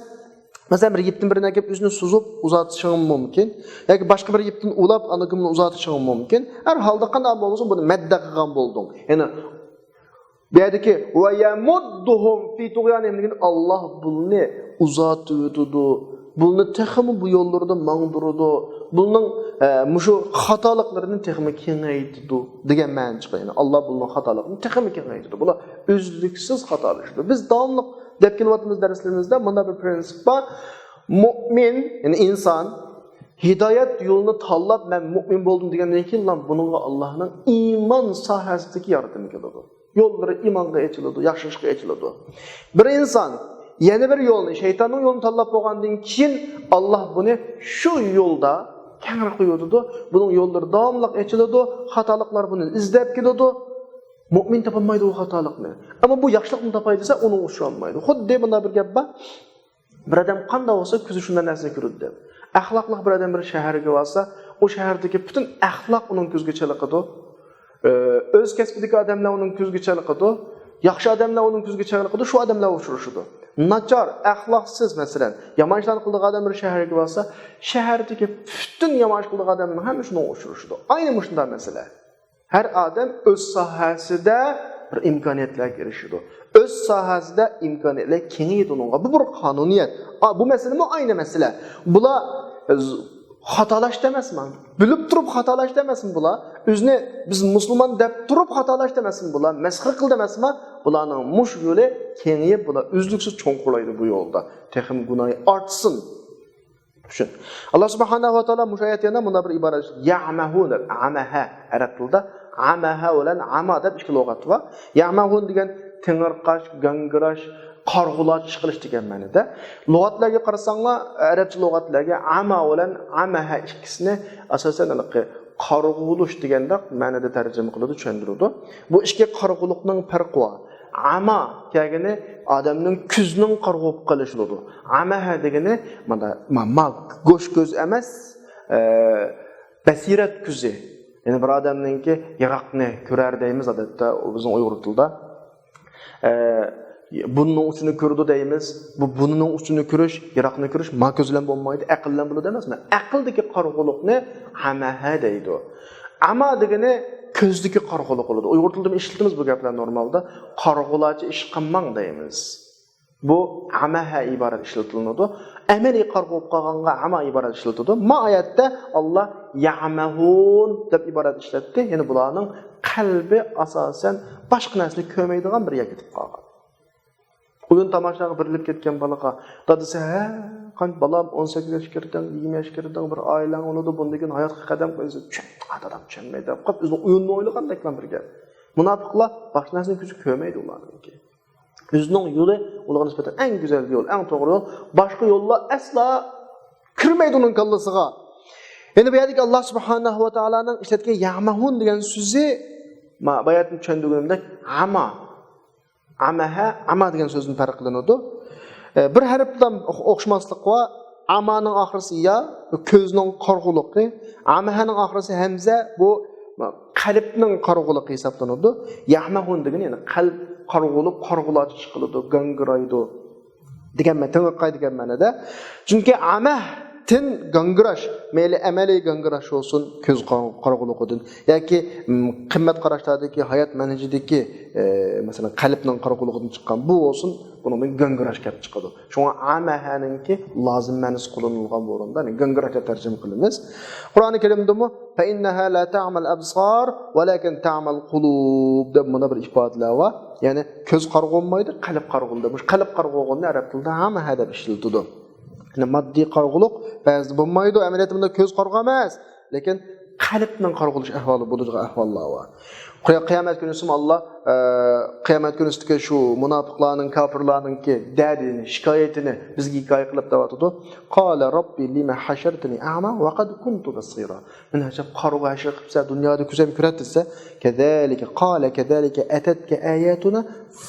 مەسىلەن، بىر يىپتىن بىرنى ئەكەپ ئۆزىنى سوزۇپ ئۇزارتىشىڭ مۇمكىن. ياكى باشقا بىر يىپتىن ئۇلاپ ئاندىن كېيىن ئۇزارتىشىڭ مۇمكىن. ھەر ھالدا قانداق بولمىسۇن، بۇنى مەددە قىلغان بولدۇڭ. يەنى بۇ يەردىكى «ۋە يەمۇددۇھۇم فى طۇغيانىھىم» دېگەن، ئاللاھ بۇنى ئۇزارتىۋېتىدۇ. بۇنى تېخىمۇ بۇ يوللىرىدا ماڭدۇرىدۇ. بۇنىڭ، ئە، مۇشۇ خاتالىقلىرىنى تېخىمۇ كېڭەيتىدۇ دېگەن مەنە چىقىدۇ. يەنى ئاللاھ بۇنىڭ خاتالىقىنى تېخىمۇ كېڭەيتىدۇ. بۇلار ئۈزلۈكسىز خاتالىشىدۇ. بىز داۋاملىق دەپ كېلىۋاتىمىز دەرسلىرىمىزدە، مۇنداق بىر پرىنسىپ بار. مۇئمىن، يەنى ئىنسان ھىدايەت يولىنى تاللاپ، «مەن مۇئمىن بولدۇم» دېگەندىن كېيىنلا بۇنىڭغا ئاللاھنىڭ ئىمان ساھەسىدىكى ياردىمى كېلىدۇ. يوللىرى ئىمانغا ئېچىلىدۇ، ياخشى ئىشقا ئېچىلىدۇ. بىر ئىنسان يەنە بىر يولنى، شەيتاننىڭ يولىنى تاللاپ بولغاندىن كېيىن، ئاللاھ بۇنى شۇ يولدا كەڭرى قويۇۋېتىدۇ. بۇنىڭ يوللىرى داۋاملىق ئېچىلىدۇ، خاتالىقلار بۇنى ئىزدەپ كېلىدۇ. مۇئمىن تاپالمايدۇ ئۇ خاتالىقنى. ئەمما بۇ ياخشىلىقنى تاپاي دېسە، ئۇنىڭ ئۇچرىشالمايدۇ. خۇددى مۇنداق بىر گەپ بار. بىر ئادەم قانداق بولسا، كۆزى شۇنداق نەرسىنى كۆرىدۇ دەپ. ئەخلاقلىق بىر ئادەم بىر شەھەرگە بارسا، ئۇ شەھەردىكى پۈتۈن ئەخلاق ئۇنىڭ كۆزىگە چېلىقىدۇ. ئۆ-، ئۆز كەسپىدىكى ئادەملەر ئۇنىڭ كۆزىگە چېلىقىدۇ. ياخشى ئادەملەر ئۇنىڭ كۆزىگە چېلىقىدۇ، شۇ ئادەملەر ئۇچرىشىدۇ. ناچار، ئەخلاقسىز، مەسىلەن، يامان ئىشلارنى قىلىدىغان ئادەم بىر شەھەرگە بارسا، شەھەردىكى پۈتۈن يامان ئىش قىلىدىغان ئادەملەرنىڭ ھەممىسى شۇنىڭغا ئۇچرىشىدۇ. ئاينى مۇشۇنداق مەسىلە. ھەر ئادەم ئۆز ساھەسىدە بىر ئىمكانىيەتلەرگە ئېرىشىدۇ. ئۆز ساھەسىدە ئىمكانىيەتلەر كېڭىيىدۇ ئۇنىڭغا. بۇ بىر قانۇنىيەت. ئا، بۇ مەسىلىمۇ ئاينى مەسىلە. بۇلار، ئە، خاتالاشتا ئەمەسمۇ؟ بىلىپ تۇرۇپ خاتالاشتا ئەمەسمۇ بۇلار؟ ئۆزىنى بىز مۇسۇلمان دەپ تۇرۇپ خاتالاشتا ئەمەسمۇ بۇلار؟ مەسخىرە قىلدى ئەمەسمۇ؟ بۇلارنىڭ مۇشۇ يولى كېڭىيىپ، بۇلار ئۈزلۈكسىز چوڭقۇرلايدۇ بۇ يولدا. تېخىمۇ گۇناھى ئارتسۇن. چۈشۈن. ئاللا سۇبھانەھۇ ۋە تائالا مۇشۇ ئايەتتە يەنە مۇنداق بىر ئىبارە، يەمەھۇن دەپ، ئەمەھە، ئەرەب تىلىدا ئەمەھە بىلەن ئەما دەپ ئىككى لۇغەت بار. يەمەھۇن دېگەن تېڭىرقاش، گاڭگىراش، قارىغۇلارچە ئىش قىلىش دېگەن مەنىدە. لۇغەتلەرگە قارىساڭلار، ئەرەبچە لۇغەتلەرگە ئەما بىلەن ئەمەھە ئىككىسىنى ئاساسەن ھېلىقى قارىغۇلۇش دېگەندەك مەنىدە تەرجىمە قىلىدۇ، چۈشەندۈرىدۇ. بۇ ئىككى قارىغۇلۇقنىڭ پەرقى بار. ئەما دېگىنى ئادەمنىڭ كۆزىنىڭ قارىغۇ بولۇپ قېلىشى بولىدۇ. ئەمەھە دېگىنى مانا، ما-، ما-، گۆش كۆز ئەمەس، ئە، بەسىرەت كۆزى. يەنى بىر ئادەمنىڭكى يىراقنى كۆرەر دەيمىز ئادەتتە بىزنىڭ ئۇيغۇر تىلىدا. ئە، بۇنىنىڭ ئۇچىنى كۆرىدۇ دەيمىز. بۇ بۇنىنىڭ ئۇچىنى كۆرۈش، يىراقنى كۆرۈش ما كۆز بىلەن بولمايدۇ، ئەقىل بىلەن بولىدۇ ئەمەسمۇ؟ ئەقىلدىكى قارىغۇلۇقنى ئەمەھە دەيدۇ. ئەما دېگىنى كۆزدىكى قارىغۇلۇق بولىدۇ. ئۇيغۇر تىلىدىمۇ ئىشلىتىمىز بۇ گەپلەرنى نورمالدا. قارىغۇلارچە ئىش قىلماڭ دەيمىز. بۇ ئەمەھە ئىبارەت ئىشلىتىلىنىدۇ. ئەمەلىي قارىغۇ بولۇپ قالغانغا ئەما ئىبارەت ئىشلىتىدۇ. ما ئايەتتە ئاللا يەمەھۇن دەپ ئىبارەت ئىشلەتتى. يەنى بۇلارنىڭ قەلبى ئاساسەن باشقا نەرسىنى كۆرمەيدىغان بىر يەرگە كېتىپ قالغان. ئويۇن تاماشاغا بېرىلىپ كەتكەن بالىغا دادىسى، ھە، قان بالام، ئون سەككىز ياشقا كىردىڭ، يىگىرمە ياشقا كىردىڭ، بىر ئائىلەڭ بولىدۇ، بۇندىن كېيىن ھاياتقا قەدەم قويىسەن، چۈشەنمەيدۇ، دادام چۈشەنمەيدۇ دەپ قاپ، ئۆزىنىڭ ئويۇن ئوينىغاندەكلا بىر گەپ. مۇناپىقلار باشقا نەرسىنى كۆزى كۆرمەيدۇ ئۇلارنىڭكى. ئۆزىنىڭ يولى ئۇلارغا نىسبەتەن ئەڭ گۈزەل يول، ئەڭ توغرا يول. باشقا يوللار ئەسلا كىرمەيدۇ ئۇنىڭ كاللىسىغا. يەنى بۇ يەردىكى ئاللا سۇبھانەھۇ ۋە تائالانىڭ ئىشلەتكەن يەمەھۇن دېگەن سۆزى، ما-، باياتىن چۈشەندۈرگىنىمدەك، ئەما. ئەمەھە، ئەما دېگەن سۆزدىن پەرقلىنىدۇ. ئە، بىر ھەرپلا ئوخشىماسلىق بار. ئەمانىڭ ئاخىرسى يا، بۇ كۆزنىڭ قارىغۇلۇقى. ئەمەھەنىڭ ئاخىرسى ھەمزە، بۇ قەلبنىڭ قارىغۇلۇقى ھېسابلىنىدۇ. يەمەھۇن دېگىنى، يەنى قەلب قارىغۇلۇق، قارىغۇلارچە چىقىدۇ، گاڭگىرايدۇ دېگەن مە-، تېڭىققاي دېگەن مەنىدە. چۈنكى ئەمەھتىن گاڭگىراش، مەيلى ئەمەلىي گاڭگىراش بولسۇن، كۆز قار-، قارىغۇلۇقىدىن ياكى، م، قىممەت قاراشلاردىكى، ھايات مەنھىجىدىكى، ئە، مەسىلەن، قەلبنىڭ قارىغۇلۇقىدىن چىققان بۇ بولسۇن، بۇنىڭدىن گاڭگىراش كەپ چىقىدۇ. شۇڭا ئەمەھەنىڭكى لازىم مەنىسى قوللىنىلغان بۇ ئورۇندا، يەنى گاڭگىراش دەپ تەرجىمە قىلىمىز. قۇرئانى كەرىمدىمۇ، فَإِنَّهَا لَا تَعْمَى الْأَبْصَارُ وَلَكِنْ تَعْمَى الْقُلُوبُ دەپ مۇندا بىر ئىپادىلەر بار. يەنى كۆز قارىغۇ بولمايدۇ، قەلب قارىغۇ دەپ. مۇشۇ قەلب قارىغۇغۇنى ئەرەب تىلىدا ئەمەھە دەپ ئىشلىتىدۇ. يەنى ماددىي قارىغۇلۇق بەزىدە بولمايدۇ. ئەمەلىيەتتە بۇندا كۆز قارىغۇ ئەمەس، لېكىن قەلبنىڭ قارىغۇلىشى ئەھۋالى بولىدىغان ئەھۋاللار بار. قىيا-، قىيامەت كۈنىسىمۇ ئاللا، ئە، قىيامەت كۈنىسىدىكى شۇ مۇناپىقلارنىڭ، كاپىرلارنىڭكى دەردىنى، شىكايىتىنى بىزگە ھېكايە قىلىپ دەۋاتىدۇ. قال رب لم حشرتني أعمى وقد كنت بصيرا. مېنى ئاجايىپ قارىغۇ ھەشر قىپسەن، دۇنيادا كۆزۈم كۆرەتتى دېسە، كذلك قال كذلك أتتك آياتنا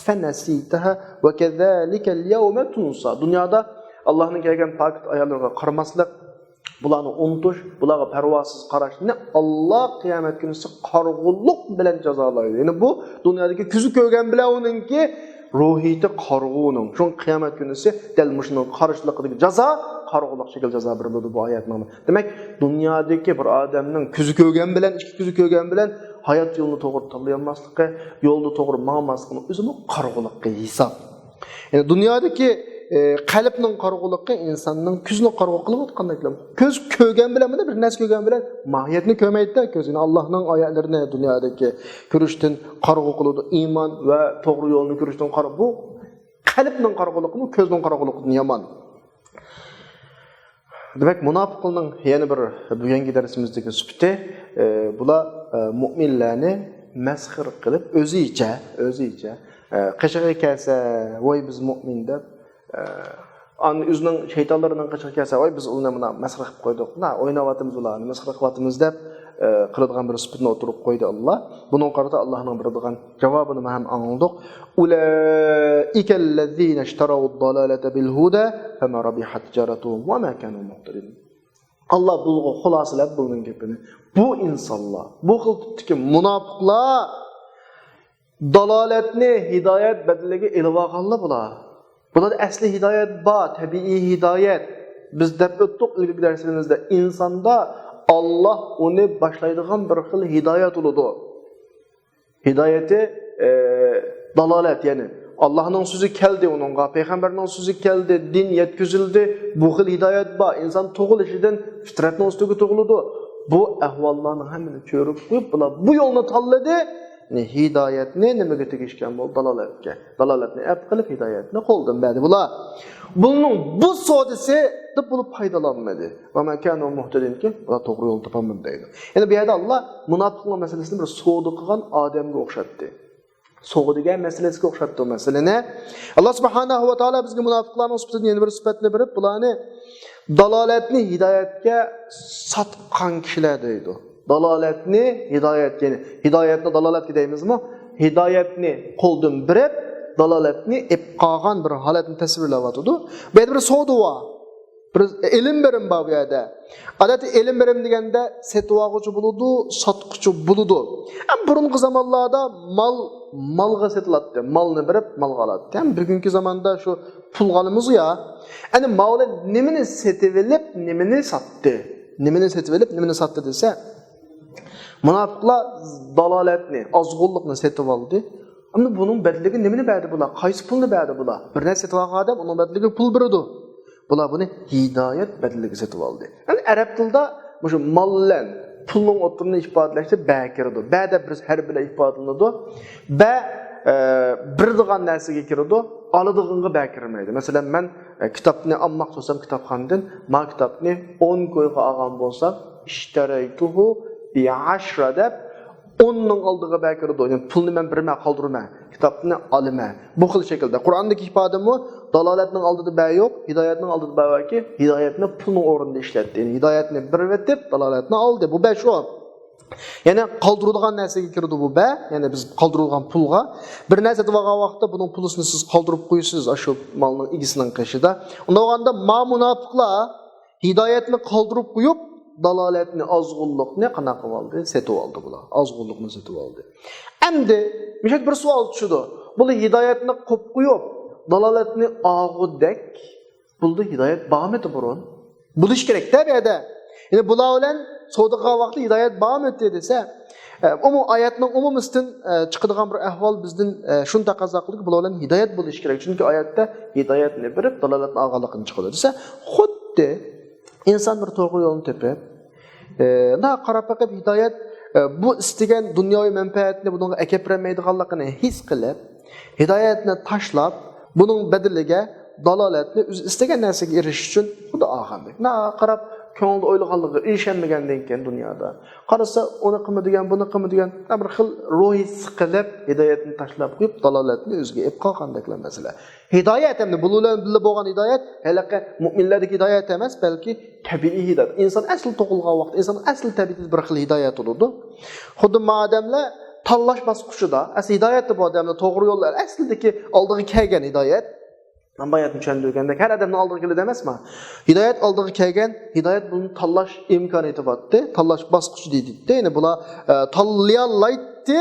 فنسيتها وكذلك اليوم تنسى. دۇنيادا ئاللانىڭ كەلگەن پاكىت ئايەتلىرىگە قارىماسلىق، بۇلارنى ئۇنتۇش، بۇلارغا پەرۋاسىز قاراشنى ئاللا قىيامەت كۈنىسى قارىغۇلۇق بىلەن جازالايدۇ. يەنى بۇ دۇنيادىكى كۆزى كۆرگەن بىلەن ئۇنىڭكى روھىيىتى قارىغۇنىڭ. شۇڭا قىيامەت كۈنىسى دەل مۇشۇنىڭ قارشىلىقىدىكى جازا، قارىغۇلۇق شەكىل جازا بېرىلىدۇ بۇ ئايەتنىڭ. دېمەك، دۇنيادىكى بىر ئادەمنىڭ كۆزى كۆرگەن بىلەن، ئىككى كۆزى كۆرگەن بىلەن ھايات يولىنى توغرا تاللىيالماسلىقى، يولدا توغرا ماڭماسلىقىنىڭ ئۆزىمۇ قارىغۇلۇققا ھېساب. يەنى دۇنيادىكى، ئە، قەلبنىڭ قارىغۇلۇقى ئىنساننىڭ كۆزىنى قارىغۇ قىلىۋاتقاندەك. كۆز كۆرگەن بىلەن، مانا بىر نەرسە كۆرگەن بىلەن ماھىيەتنى كۆرمەيدۇ-دە، كۆز. يەنى ئاللانىڭ ئايەتلىرىنى دۇنيادىكى كۆرۈشتىن قارىغۇ قىلىدۇ. ئىمان ۋە توغرا يولنى كۆرۈشتىن قارا-، بۇ قەلبنىڭ قارىغۇلۇقىمۇ كۆزنىڭ قارىغۇلۇقىدىن يامان. دېمەك، مۇناپىقلارنىڭ يەنە بىر بۈگۈنكى دەرسىمىزدىكى سۈپىتى، ئە، بۇلار، ئە، مۇئمىنلارنى مەسخىرە قىلىپ، ئۆزىچە، ئۆزىچە، ئە، قېشىغا كەلسە، ۋاي بىز مۇئمىن دەپ، ئە، ئان-، ئۆزىنىڭ شەيتانلىرىنىڭ قېشىغا كەلسە، ۋاي بىز ئۇنى مۇنا مەسخىرە قىلىپ قويدۇق، مۇنا ئويناۋاتىمىز ئۇلارنى، مەسخىرە قىلىۋاتىمىز دەپ، ئە، قىلىدىغان بىر سۈپىتىنى ئوتتۇرىغا قويدى ئاللا. بۇنىڭغا قارىتا ئاللانىڭ بېرىدىغان جاۋابىنى مەن ھەم ئاڭلىدۇق. أولئك الذين اشتروا الضلالة بالهدى فما ربحت تجارتهم وما كانوا مهتدين. ئاللا بۇلغا خۇلاسىلەپ بۇنىڭ گېپىنى. بۇ ئىنسانلار، بۇ خىل تىپتىكى مۇناپىقلار دالالەتنى ھىدايەت بەدىلىگە ئېلىۋالغانلار بۇلار. بۇلاردا ئەسلى ھىدايەت بار، تەبىئىي ھىدايەت. بىز دەپ ئۆتتۇق ئىلگىرىكى دەرسلىرىمىزدە، ئىنساندا ئاللا ئۇنى باشلايدىغان بىر خىل ھىدايەت بولىدۇ. ھىدايىتى، ئە، دالالەت، يەنى ئاللانىڭ سۆزى كەلدى ئۇنىڭغا، پەيغەمبەرنىڭ سۆزى كەلدى، دىن يەتكۈزۈلدى، بۇ خىل ھىدايەت بار. ئىنسان تۇغۇلۇشىدىن فىترەتنىڭ ئۈستىگە تۇغۇلىدۇ. بۇ ئەھۋاللارنىڭ ھەممىنى چۆرۈپ قويۇپ، بۇلار بۇ يولنى تاللىدى. يەنى ھىدايەتنى نېمىگە تېگىشكەن بولدى؟ دالالەتكە. دالالەتنى ئەپ قىلىپ، ھىدايەتنى قولدىن بەردى بۇلار. بۇنىڭ بۇ سودىسى دەپ بولۇپ پايدىلانمىدى. ۋە مە كانۇ مۇھتەدىن، كېيىن ئۇلار توغرا يولدا تاپالمىدى دەيدۇ. يەنى بۇ يەردە ئاللا مۇناپىقلار مەسىلىسىنى بىر سودا قىلغان ئادەمگە ئوخشاتتى. سودا دېگەن مەسىلىسىگە ئوخشاتتى مەسىلىنى. ئاللا سۇبھانەھۇ ۋە تائالا بىزگە مۇناپىقلارنىڭ سۈپىتىدىن يەنە بىر سۈپەتنى بېرىپ، بۇلارنى دالالەتنى ھىدايەتكە ساتقان كىشىلەر دەيدۇ. دالالەتنى ھىدايەت، يەنى ھىدايەتنى دالالەتكە دەيمىزمۇ؟ ھىدايەتنى قولدىن بېرىپ، دالالەتنى ئېپ قالغان بىر ھالەتنى تەسۋىرلەۋاتىدۇ. بۇ يەردە بىر سودا بار. بىر ئېلىم بېرىم بار بۇ يەردە. ئادەتتە ئېلىم بېرىم دېگەندە سېتىۋالغۇچى بولىدۇ، ساتقۇچى بولىدۇ. ھەم بۇرۇنقى زامانلاردا مال مالغا سېتىلاتتى، مالنى بېرىپ مالغا ئالاتتى. ھەم بۈگۈنكى زاماندا شۇ پۇلغا ئالىمىزغۇ يا. ئەنە ماۋۇلار نېمىنى سېتىۋېلىپ، نېمىنى ساتتى؟ نېمىنى سېتىۋېلىپ، نېمىنى ساتتى دېسە، مۇناپىقلار دالالەتنى، ئازغۇنلۇقنى سېتىۋالدى. ئەمدى بۇنىڭ بەدىلىگە نېمىنى بەردى بۇلار؟ قايسى پۇلنى بەردى بۇلار؟ بىر نەرسە سېتىۋالغان ئادەم ئۇنىڭ بەدىلىگە پۇل بېرىدۇ. بۇلار بۇنى ھىدايەت بەدىلىگە سېتىۋالدى. يەنى ئەرەب تىلىدا مۇشۇ مال بىلەن پۇلنىڭ ئوتتۇرىنى ئىپادىلەشتە بە كىرىدۇ. بە دەپ بىز ھەرپ بىلەن ئىپادىلىنىدۇ. بە، ئە، بېرىدىغان نەرسىگە كىرىدۇ، ئالىدىغانغا بە كىرمەيدۇ. مەسىلەن، مەن، ئە، كىتابنى ئالماقچى بولسام كىتابخانىدىن، ما كىتابنى ئون كويغا ئالغان بولسام، ئىشتەرەيتۇھۇ بىئەشرە دەپ، ئوننىڭ ئالدىغا بە كىرىدۇ. يەنى پۇلنى مەن بېرىمەن، قالدۇرىمەن. كىتابنى ئالىمەن. بۇ خىل شەكىلدە. قۇرئاندىكى ئىپادىمۇ دالالەتنىڭ ئالدىدا بە يوق، ھىدايەتنىڭ ئالدىدا بە باركى، ھىدايەتنى پۇلنىڭ ئورنىدا ئىشلەتتى. يەنى ھىدايەتنى بېرىۋېتىپ، دالالەتنى ئالدى. بۇ بە شۇ. يەنى قالدۇرىدىغان نەرسىگە كىرىدۇ بۇ بە. يەنى بىز قالدۇرىدىغان پۇلغا. بىر نەرسە سېتىۋالغان ۋاقىتتا بۇنىڭ پۇلىسىنى سىز قالدۇرۇپ قويىسىز، ئاشۇ مالنىڭ ئىگىسىنىڭ قېشىدا. ئۇنداق بولغاندا ما مۇناپىقلار ھىدايەتنى قالدۇرۇپ قويۇپ، دالالەتنى، ئازغۇنلۇقنى قانداق قىلىۋالدى؟ سېتىۋالدى بۇلار. ئازغۇنلۇقنى سېتىۋالدى. ئەمدى مۇشۇ يەردە بىر سوئال چۈشىدۇ. بۇلار ھىدايەتنى قويۇپ قويۇپ، دالالەتنى ئالغۇدەك، بۇلاردا ھىدايەت بارمىدى بۇرۇن؟ بولۇشى كېرەك-دە بۇ يەردە. يەنى بۇلار بىلەن سودا قىلغان ۋاقىتتا ھىدايەت بارمىدى دېسە، ئە، ئومۇم-، ئايەتنىڭ ئومۇمىسىدىن، ئە، چىقىدىغان بىر ئەھۋال بىزدىن، ئە، شۇنى تەقەززا قىلىدۇكى، بۇلار بىلەن ھىدايەت بولۇشى كېرەك. چۈنكى ئايەتتە ھىدايەتنى بېرىپ، دالالەتنى ئالغانلىقىنى چىقىرىدۇ دېسە، خۇددى ئىنسان بىر توغرا يولنى تېپىپ، ئە، مۇنداق قاراپ بېقىپ، ھىدايەت، ئە، بۇ ئىستىگەن دۇنياۋى مەنپەئەتنى بۇنىڭغا ئەكەپ بېرەلمەيدىغانلىقىنى ھېس قىلىپ، ھىدايەتنى تاشلاپ، بۇنىڭ بەدىلىگە دالالەتنى ئۆزى ئىستىگەن نەرسىگە ئېرىشىش ئۈچۈن خۇددى ئالغاندەك. مۇنداق قاراپ، كۆڭلىدە ئويلىغانلىقىغا ئېرىشەلمىگەندىن كېيىن دۇنيادا، قارىسا، ئۇنى قىلما دېگەن، بۇنى قىلما دېگەن، بىر خىل روھى سىقىلىپ، ھىدايەتنى تاشلاپ قويۇپ، دالالەتنى ئۆزىگە ئېلىپ قالغاندەكلا مەسىلە. ھىدايەت ئەمدى بۇلار بىللە بولغان ھىدايەت ھېلىقى مۆمىنلەردىكى ھىدايەت ئەمەس، بەلكى تەبىئىي ھىدايەت. ئىنسان ئەسلى تۇغۇلغان ۋاقىت، ئىنساننىڭ ئەسلى تەبىئىتىدە بىر خىل ھىدايەت بولىدۇ. خۇددى ما ئادەملەر تاللاش باسقۇچىدا، ئەسلى ھىدايەتتە بۇ ئادەملەر توغرا يولدا، ئەسلىدىكى ئالدىغا كەلگەن ھىدايەت. مەن باياتىن چۈشەندۈرگەندەك، ھەر ئادەمنىڭ ئالدىغا كېلىدۇ ئەمەسما؟ ھىدايەت ئالدىغا كەلگەن، ھىدايەت بۇنى تاللاش ئىمكانىيىتى بارتتى، تاللاش باسقۇچى دېيىلدى. يەنى بۇلار، ئە، تاللىيالايتتى،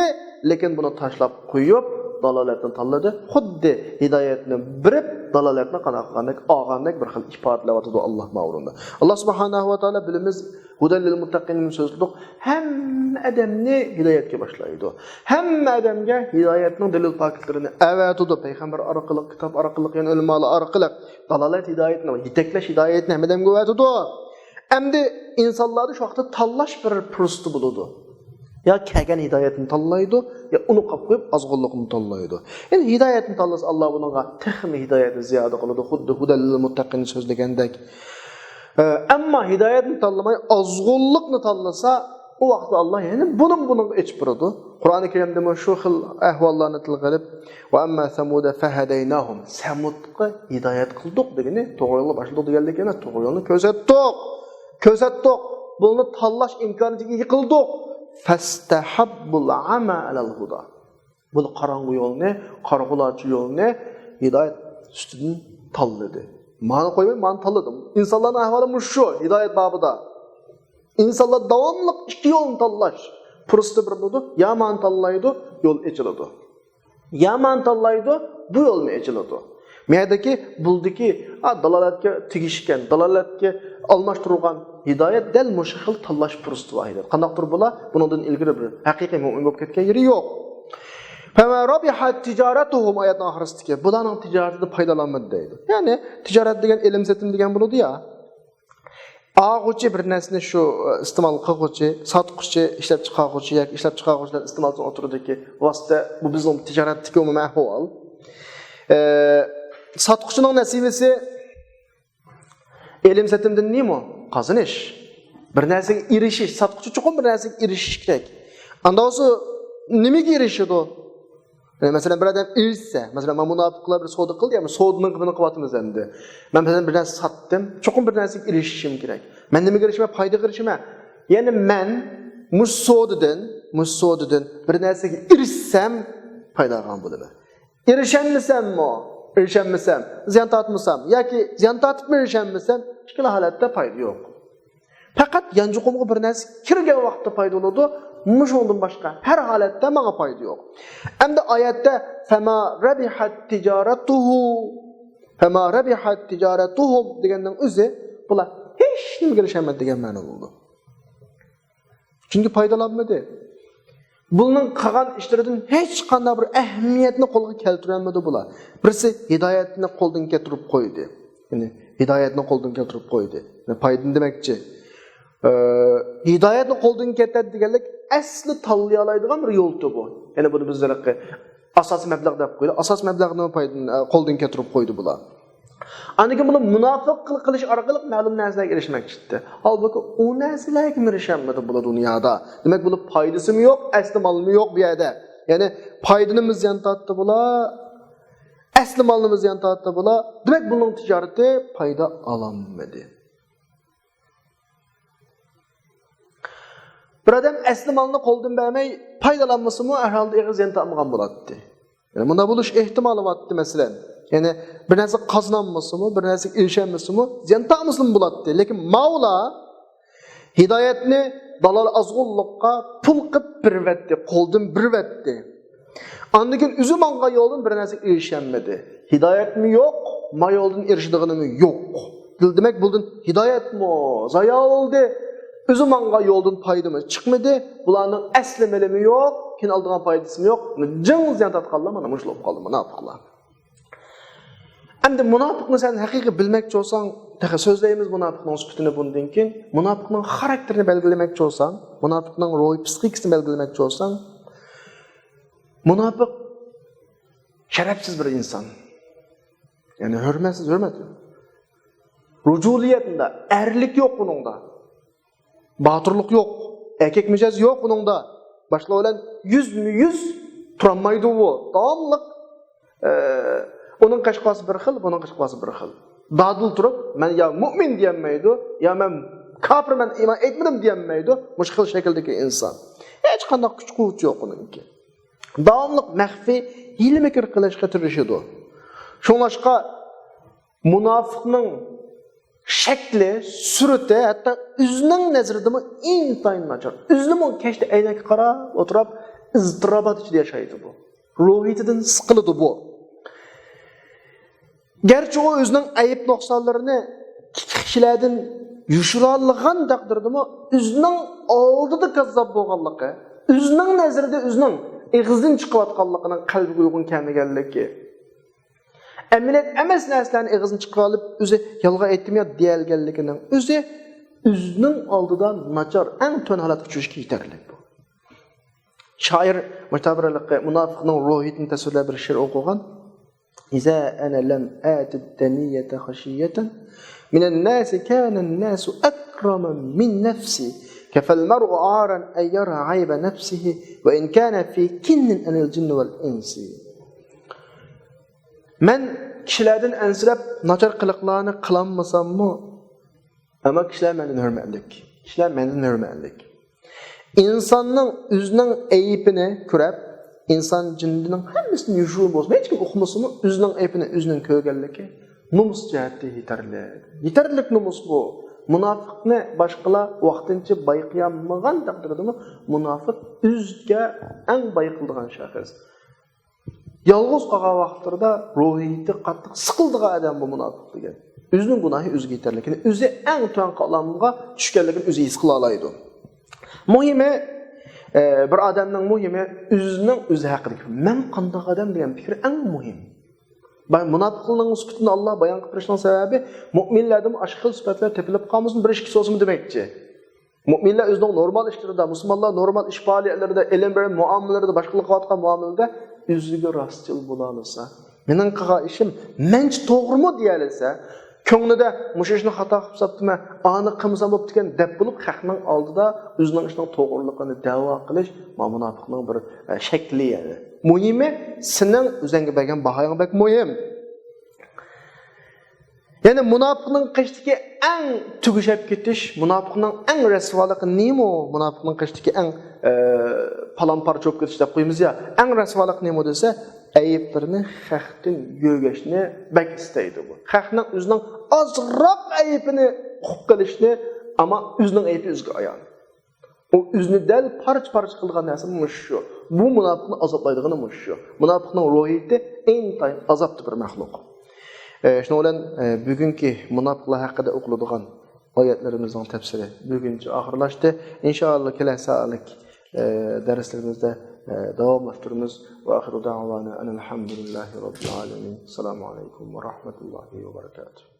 لېكىن بۇنى تاشلاپ قويۇپ، دالالەتنى تاللىدى. خۇددى ھىدايەتنى بېرىپ، دالالەتنى قانداق قىلغاندەك، ئالغاندەك بىر خىل ئىپادىلەۋاتىدۇ ئاللا ما ئورۇندا. ئاللا سۇبھانەھۇ ۋە تائالا بىلىمىز، ھۇدەل لىل مۇتتەقىن دېگەن سۆزلۈك ھەممە ئادەمنى ھىدايەتكە باشلايدۇ. ھەممە ئادەمگە ھىدايەتنىڭ دەلىل پاكىتلىرىنى ئەۋەتىدۇ. پەيغەمبەر ئارقىلىق، كىتاب ئارقىلىق، يەنى ئۆلىمالار ئارقىلىق دالالەت ھىدايەتنى، يېتەكلەش ھىدايەتنى ھەممە ئادەمگە ئەۋەتىدۇ. ئەمدى ئىنسانلاردا شۇ ۋاقىتتا تاللاش بىر پۇرسىتى بولىدۇ. يا كەلگەن ھىدايەتنى تاللايدۇ، يا ئۇنى قاپ قويۇپ ئازغۇنلۇقنى تاللايدۇ. يەنى ھىدايەتنى تاللىسا، ئاللا بۇنىڭغا تېخىمۇ ھىدايەتنى زىيادە قىلىدۇ، خۇددى ھۇدەل لىل مۇتتەقىن سۆزلىگەندەك. ئە، ئەمما ھىدايەتنى تاللىماي، ئازغۇنلۇقنى تاللىسا، ئۇ ۋاقىتتا ئاللا يەنە بۇنىڭ بۇنىڭغا ئېچىپ بېرىدۇ. قۇرئانى كەرىمدىمۇ شۇ خىل ئەھۋاللارنى تىلغا ئېلىپ، ۋە ئەمما سەمۇدە فەھەدەيناھۇم، سەمۇدقا ھىدايەت قىلدۇق دېگىنى، توغرا يولغا باشلىدۇق دېگەنلىكى ئەمەس، توغرا يولنى كۆرسەتتۇق. كۆرسەتتۇق. بۇنى تاللاش ئىمكانىيىتىگە ئىگە قىلدۇق. فەستەھەببۇل ئەما ئەلەل ھۇدا. بۇ قاراڭغۇ يولنى، قارىغۇلارچە يولنى ھىدايەت ئۈستىدىن تاللىدى. مانا قويماي، مانا تاللىدىم. ئىنسانلارنىڭ ئەھۋالى مۇشۇ، ھىدايەت بابىدا. ئىنسانلار داۋاملىق ئىككى يولنى تاللاش پۇرسىتى بېرىلىدۇ. يا مانا تاللايدۇ، يول ئېچىلىدۇ. يا مانا تاللايدۇ، بۇ يولمۇ ئېچىلىدۇ. مەيەردىكى بۇلدىكى، ئا، دالالەتكە تېگىش ئىكەن، دالالەتكە ئالماشتۇرۇلغان ھىدايەت دەل مۇشۇ خىل تاللاش پۇرسىتى بار ھىدايەت. قانداقتۇر بۇلار بۇنىڭدىن ئىلگىرى بىر ھەقىقىي مۆمىن بولۇپ كەتكەن يېرى يوق. فما ربحت تجارتهم، ئايەتنىڭ ئاخىرىسىدىكى، بۇلارنىڭ تىجارىتىدە پايدىلانمىدى دەيدۇ. يەنى تىجارەت دېگەن ئېلىم سېتىم دېگەن بولىدۇ يا. ئالغۇچى بىر نەرسىنى شۇ، ئە، ئىستېمال قىلغۇچى، ساتقۇچى، ئىشلەپچىقارغۇچى ياكى ئىشلەپچىقارغۇچىلار ئىستېمالچىنىڭ ئوتتۇرىدىكى ۋاسىتە، بۇ بىزنىڭ تىجارەتتىكى ئومۇمىي ئەھۋال. ئە، ساتقۇچىنىڭ نەسىبىسى ئېلىم سېتىمدىن نېمە؟ قازىنىش. بىر نەرسىگە ئېرىشىش، ساتقۇچى چوقۇم بىر نەرسىگە ئېرىشىش كېرەك. ئاندا بولسا نېمىگە ئېرىشىدۇ؟ يەنى مەسىلەن، بىر ئادەم ئېرىشسە، مەسىلەن، مانا مۇناپىقلار بىر سودا قىلدى، يەنى سودىنىڭ گېپىنى قىلىۋاتىمىز ئەمدى. مەن مەسىلەن بىر نەرسە ساتتىم، چوقۇم بىر نەرسىگە ئېرىشىشىم كېرەك. مەن نېمىگە ئېرىشىمەن؟ پايدىغا ئېرىشىمەن. يەنى مەن مۇشۇ سودىدىن، مۇشۇ سودىدىن بىر نەرسىگە ئېرىشسەم، پايدا ئالغان بولىمەن. ئېرىشەلمىسەممۇ؟ ئېرىشەلمىسەم، زىيان تارتمىسام ياكى زىيان تارتىپمۇ ئېرىشەلمىسەم، ئىككىلا ھالەتتە پايدا يوق. پەقەت يانچۇقۇمغا بىر نەرسە كىرگەن ۋاقىتتا پايدا بولىدۇ. مۇشۇنىڭدىن باشقا ھەر ھالەتتە ماڭا پايدا يوق. ئەمدى ئايەتتە فەما رەبىھەت تىجارەتۇھۇ، فەما رەبىھەت تىجارەتۇھۇم دېگەننىڭ ئۆزى بۇلار ھېچ نېمىگە ئېرىشەلمەيدۇ دېگەن مەنە بولىدۇ. چۈنكى پايدىلانمىدى. بۇلارنىڭ قىلغان ئىشلىرىدىن ھېچقانداق بىر ئەھمىيەتنى قولغا كەلتۈرەلمىدى بۇلار. بىرسى ھىدايەتنى قولدىن كەلتۈرۈپ قويدى. يەنى ھىدايەتنى قولدىن كەلتۈرۈپ قويدى. يەنى پايدىنى دېمەكچى. ئى، ھىدايەتنى قولدىن كەتتۈردى دېگەنلىك ئەسلى تاللىيالايدىغان بىر يول بۇ. يەنى بۇنى بىز ھېلىقى ئاساسىي مەبلەغ دەپ قويدى. ئاساسىي مەبلەغنى پايدىن-، ئە، قولدىن كەتتۈرۈپ قويدى بۇلار. ئاندىن كېيىن بۇلار مۇناپىق قىل-، قىلىش ئارقىلىق مەلۇم نەرسىلەرگە ئېرىشمەكچى ئىدى. ھالبۇكى، ئۇ نەرسىلەرگىمۇ ئېرىشەلمىدى بۇلار دۇنيادا. دېمەك، بۇلار پايدىسىمۇ يوق، ئەسلى مالىمۇ يوق بۇ يەردە. يەنى پايدىنىمۇ زىيان تارتتى بۇلار، ئەسلى مالىنىمۇ زىيان تارتتى بۇلار. دېمەك، بۇنىڭ تىجارىتى پايدا ئالالمىدى. بىر ئادەم ئەسلى مالنى قولدىن بەرمەي پايدىلانمىسىمۇ، ھەر ھالدا ئېغىر زىيان تارتمىغان بولاتتى. يەنى مۇنداق بولۇش ئېھتىمالى بارتتى، مەسىلەن. يەنى بىر نەرسە قازىنالمىسىمۇ، بىر نەرسىگە ئېرىشەلمىسىمۇ، زىيان تارتمىسىمۇ بولاتتى. لېكىن ماۋۇلار ھىدايەتنى دالال ئازغۇنلۇققا پۇل قىلىپ بېرىۋەتتى، قولدىن بېرىۋەتتى. ئاندىن كېيىن ئۆزى ماڭغان يولدىن بىر نەرسىگە ئېرىشەلمىدى. ھىدايەتمۇ يوق، ما يولدىن ئېرىشىدىغىنىمۇ يوق. دېمەك، بۇلدىن ھىدايەتمۇ زايا بولدى. ئۆزى ماڭغان يولدىن پايدىمۇ چىقمىدى. بۇلارنىڭ ئەسلى مېلىمۇ يوق، كېيىن ئالىدىغان پايدىسىمۇ يوق. جىڭ زىيان تارتقانلار مانا مۇشۇ بولۇپ قالدى، مۇناپىقلار. ئەمدى مۇناپىقنى سەن ھەقىقىي بىلمەكچى بولساڭ، تېخى سۆزلەيمىز مۇناپىقنىڭ سۈپىتىنى بۇندىن كېيىن. مۇناپىقنىڭ خاراكتېرىنى بەلگىلىمەكچى بولساڭ، مۇناپىقنىڭ روھىي پسىخىكىسىنى بەلگىلىمەكچى بولساڭ، مۇناپىق شەرەپسىز بىر ئىنسان. يەنى ھۆرمەتسىز، ھۆرمەت يوق. رۇجۇلىيەت ئۇندا، ئەرلىك يوق ئۇنىڭدا. باتۇرلۇق يوق، ئەركەك مىجەز يوق ئۇنىڭدا. باشقىلار بىلەن يۈزمۇ يۈز تۇرالمايدۇ ئۇ. داۋاملىق، ئە، ئۇنىڭ قەشقاسى بىر خىل، بۇنىڭ قەشقاسى بىر خىل. دادىل تۇرۇپ، مەن يا مۇئمىن دېيەلمەيدۇ، يا مەن كاپىرمەن، ئىمان ئېيتمىدىم دېيەلمەيدۇ. مۇشۇ خىل شەكىلدىكى ئىنسان. ھېچقانداق كۈچ-قۇۋۋىتى يوق ئۇنىڭكى. داۋاملىق مەخپىي ھىيلە-مىكىر قىلىشقا تىرىشىدۇ. شۇڭلاشقا مۇناپىقنىڭ شەكلى، سۈرىتى ھەتتا ئۆزىنىڭ نەزىرىدىمۇ ئىنتايىن ناچار. ئۆزىنىمۇ كەچتە ئەينەككە قاراپ ئولتۇرۇپ، ئىزتىراپات ئىچىدە ياشايدۇ بۇ. روھىيىتىدىن سىقىلىدۇ بۇ. گەرچە ئۇ ئۆزىنىڭ ئەيىب نۇقسانلىرىنى كىشىلەردىن يوشۇرالىغان تەقدىردىمۇ، ئۆزىنىڭ ئالدىدا كاززاپ بولغانلىقى، ئۆزىنىڭ نەزىرىدە ئۆزىنىڭ ئېغىزدىن چىقىۋاتقانلىقىنىڭ قەلبىگە ئۇيغۇن كەلمىگەنلىكى، ئەمەلىيەت ئەمەس نەرسىلەرنى ئېغىزدىن چىقىرىۋېلىپ، ئۆزى يالغان ئېيتتىم يا دېيەلگەنلىكىنىڭ ئۆزى ئۆزىنىڭ ئالدىدا ناچار، ئەڭ تۆۋەن ھالەتكە چۈشۈشكە يېتەرلىك بۇ. شائىر مۇتەبىرلىقى مۇناپىقنىڭ روھىيىتىنى تەسۋىرلەپ بىر شېئىر ئوقۇغان. إذا أنا لم آت الدنية خشية من الناس كان الناس أكرم من نفسي، كفى المرء عارا أن يرى عيب نفسه وإن كان في كن عن الجن والإنس. مەن كىشىلەردىن ئەنسىرەپ ناچار قىلىقلارنى قىلالمىساممۇ، ئەمما كىشىلەر مەندىن ھۆرمەتلىك. كىشىلەر مەندىن ھۆرمەتلىك. ئىنساننىڭ ئۆزىنىڭ ئەيىبىنى كۆرۈپ، ئىنسان جىندىنىڭ ھەممىسىدىن يوشۇرۇن بولسۇن، ھېچكىم ئۇقمىسىمۇ، ئۆزىنىڭ ئەيىبىنى ئۆزىنىڭ كۆرگەنلىكى نومۇس جەھەتتە يېتەرلىك. يېتەرلىك نومۇس بۇ. مۇناپىقنى باشقىلار ۋاقتىنچە بايقىيالمىغان تەقدىردىمۇ، مۇناپىق ئۆزىگە ئەڭ بايقىلىدىغان شەخس. يالغۇز قالغان ۋاقىتلىرىدا روھىيىتى قاتتىق سىقىلىدىغان ئادەم بۇ مۇناپىق دېگەن. ئۆزىنىڭ گۇناھى ئۆزىگە يېتەرلىك. يەنى ئۆزى ئەڭ تۆۋەن قاتلامغا چۈشكەنلىكىنى ئۆزى ھېس قىلالايدۇ. مۇھىمى، ئە، بىر ئادەمنىڭ مۇھىمى ئۆزىنىڭ ئۆزى ھەققىدىكى «مەن قانداق ئادەم» دېگەن پىكرى ئەڭ مۇھىم. مۇناپىقلارنىڭ سۈپىتىنى ئاللا بايان قىلىپ بېرىشنىڭ سەۋەبى، مۇئمىنلەردىمۇ ئاشۇ خىل سۈپەتلەر تېپىلىپ قالمىسۇن، بىر ئىككىسى بولسىمۇ دېمەكچى. مۇئمىنلار ئۆزىنىڭ نورمال ئىشلىرىدا، مۇسۇلمانلار نورمال ئىش پائالىيەتلىرىدە، ئېلىم بېرىم مۇئامىلىلىرىدە، باشقىلارغا قىلىۋاتقان مۇئامىلىدە ئۆزىگە راستچىل بولالايدۇ. مېنىڭ قىلغان ئىشىم مەنچە توغرىمۇ دېيەلىسە، كۆڭلىدە مۇشۇ ئىشنى خاتا قىلىپ ساپتىمەن، ئانى قىلمىسام بوپتىكەن دەپ بولۇپ، خەقنىڭ ئالدىدا ئۆزىنىڭ ئىشىنىڭ توغرىلىقىنى دەۋا قىلىش، ما مۇناپىقنىڭ بىر، ئە، شەكلى يەنى. مۇھىمى، سېنىڭ ئۆزۈڭگە بەرگەن باھايىڭ بەك مۇھىم. يەنى مۇناپىقنىڭ قېشىدىكى ئەڭ تۈگىشەپ كېتىش، مۇناپىقنىڭ ئەڭ رەسۋالىقى نېمە؟ مۇناپىقنىڭ قېشىدىكى ئەڭ، ئە، پالان پارچە بولۇپ كېتىش دەپ قويىمىز يا، ئەڭ رەسۋالىق نېمە دېسە، ئەيىبلىرىنى خەقتىن يۆگەشنى بەك ئىستەيدۇ بۇ. خەقنىڭ ئۆزىنىڭ ئازراق ئەيىبىنى ئۇقۇپ قېلىشنى، ئەمما ئۆزىنىڭ ئەيىبى ئۆزىگە ئايان. ئۇ ئۆزىنى دەل پارچە-پارچە قىلىدىغان نەرسە مۇشۇ شۇ. بۇ مۇناپىقنى ئازابلايدىغىنى مۇشۇ شۇ. مۇناپىقنىڭ روھىيىتى ئىنتايىن ئازابتا بىر مەخلۇق. ئە، شۇنىڭ بىلەن، ئە، بۈگۈنكى مۇناپىقلار ھەققىدە ئوقۇلىدىغان ئايەتلىرىمىزنىڭ تەپسىرى بۈگۈنچە ئاخىرلاشتى. ئىنشائاللا، كېلەر سائەتلىك، ئە، دەرسلىرىمىزدە، ئە، داۋاملاشتۇرىمىز. ۋە ئاخىرۇ دەئۋانا ئەنىل ھەمدۇلىللاھى رەببىل ئالەمىن. ئەسسالامۇ ئەلەيكۇم ۋە رەھمەتۇللاھى ۋە بەرەكاتۇھ.